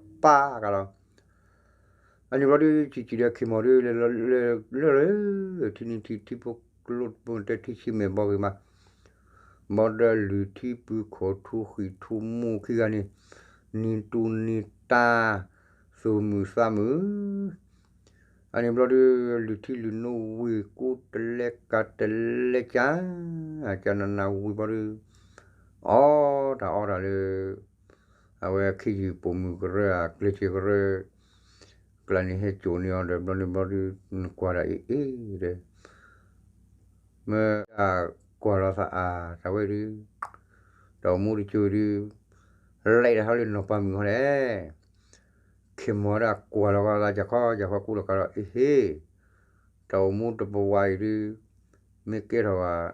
ဃူသီၣ်ဃာ်တသရီၣ်ထီသရီၣ်လီၤလီၤမၤကၠီပၢ်ကလီၤ, အန့ၣ်ဘျီဒုး စံးစံးဒီးခ့ၢ်မီၢ်ဒုး လၢလၢ ထံနံၤထံးထံဖိကျိတဘိတဲထံဆံမဲာ်ဘီဂ့ၤမး, ဘၣ်ဒီးလုၢ်ထံပုၢ်ခိၣ်ထူဃံၣ်ထူမူခံဂၤန့ၣ်, နံၤတူနံၤတၢ်, သူၣ်မုာ်သးမုာ် အန့ၣ်ဘျီဒုး လုၢ်ထံလုၢ်နိဝ့ၢ်ကူတလဲကၤတလဲကၢ်, ကၢ်နးနးဝံၤဘျီဒုး, အီၣ်တၢ်အီတၢ်လၢ, အဝဲခ့ယုၢ်ပိာ်မုၣ်ကရၢအကျဲးစၢးကရၢ, ကျါန့ၣ်ဟဲစိာ်န့ၢ်အီၤဒီးဘျီန့ၣ်ဘျီဒုး နကွၢ်ဒၣ်အ့ၣ်အ့ၣ်ဒီး မ့ၢ်ကွၢ်လီၤသးအါတၢ်ဝဲဒုး, တၢ်အိၣ်မူတစိၤဒုး, လဲၤတၢ်ဟီလၢနီၢ်ပၤမုၣ်ဟီလဲၣ်, ခ့ၢ်မီၢ်ဒၣ်ကွၢ်လီၤကီသး ယၤခီယၤခီကူလီၤကဒီး အ့ဟ့ၣ်, တၢ်အိၣ်မူတပဝးအံၤဒုး, မ့ၢ်ကဲထီၣ်ဘၣ်,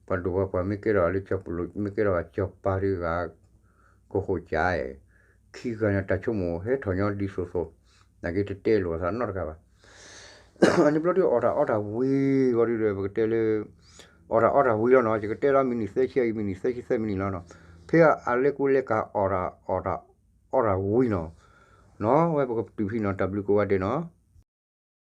ပှၤဒိၣ်ပှၤပှၢ်မ့ၢ်ကဲထီၣ်လၢကၠီၤပလိာ် မ့ၢ်ကဲထီၣ်ဘၣ်ကၠီၤပၤဒုးဂၤ, ကဟိၣ်ကၠးအဲၣ်, ခံဂၤန့ၣ်တၢ်ဆိကမိၣ်ဟဲထီၣ်ညီဒ်သိးသိး, နာ်က့တတဲလိာ်အသးနီတဂၤဘၣ် အန့ၣ်ဘျီဒုးအီၣ်တၢ်အီတၢ်ဝံၤဘျီဒုးဒီး ပကတဲလၢ အီၣ်တၢ်အီတၢ်ဝံၤလီၤနီၤ, ယကတဲလီၤမံးနံးသၢဆံအံၤ မံးနံးသၢဆံသၢမံးနံးလီၤနီၤ, ဖဲအလၢကူလဲကၤ အီၣ်တၢ်အီတၢ်အီတၢ်ဝံၤနီၤ, နီၤဝဲပကတုၤဖဲနီၤ တၢ်ဘျုးကိးဂၤဒဲးနီၤ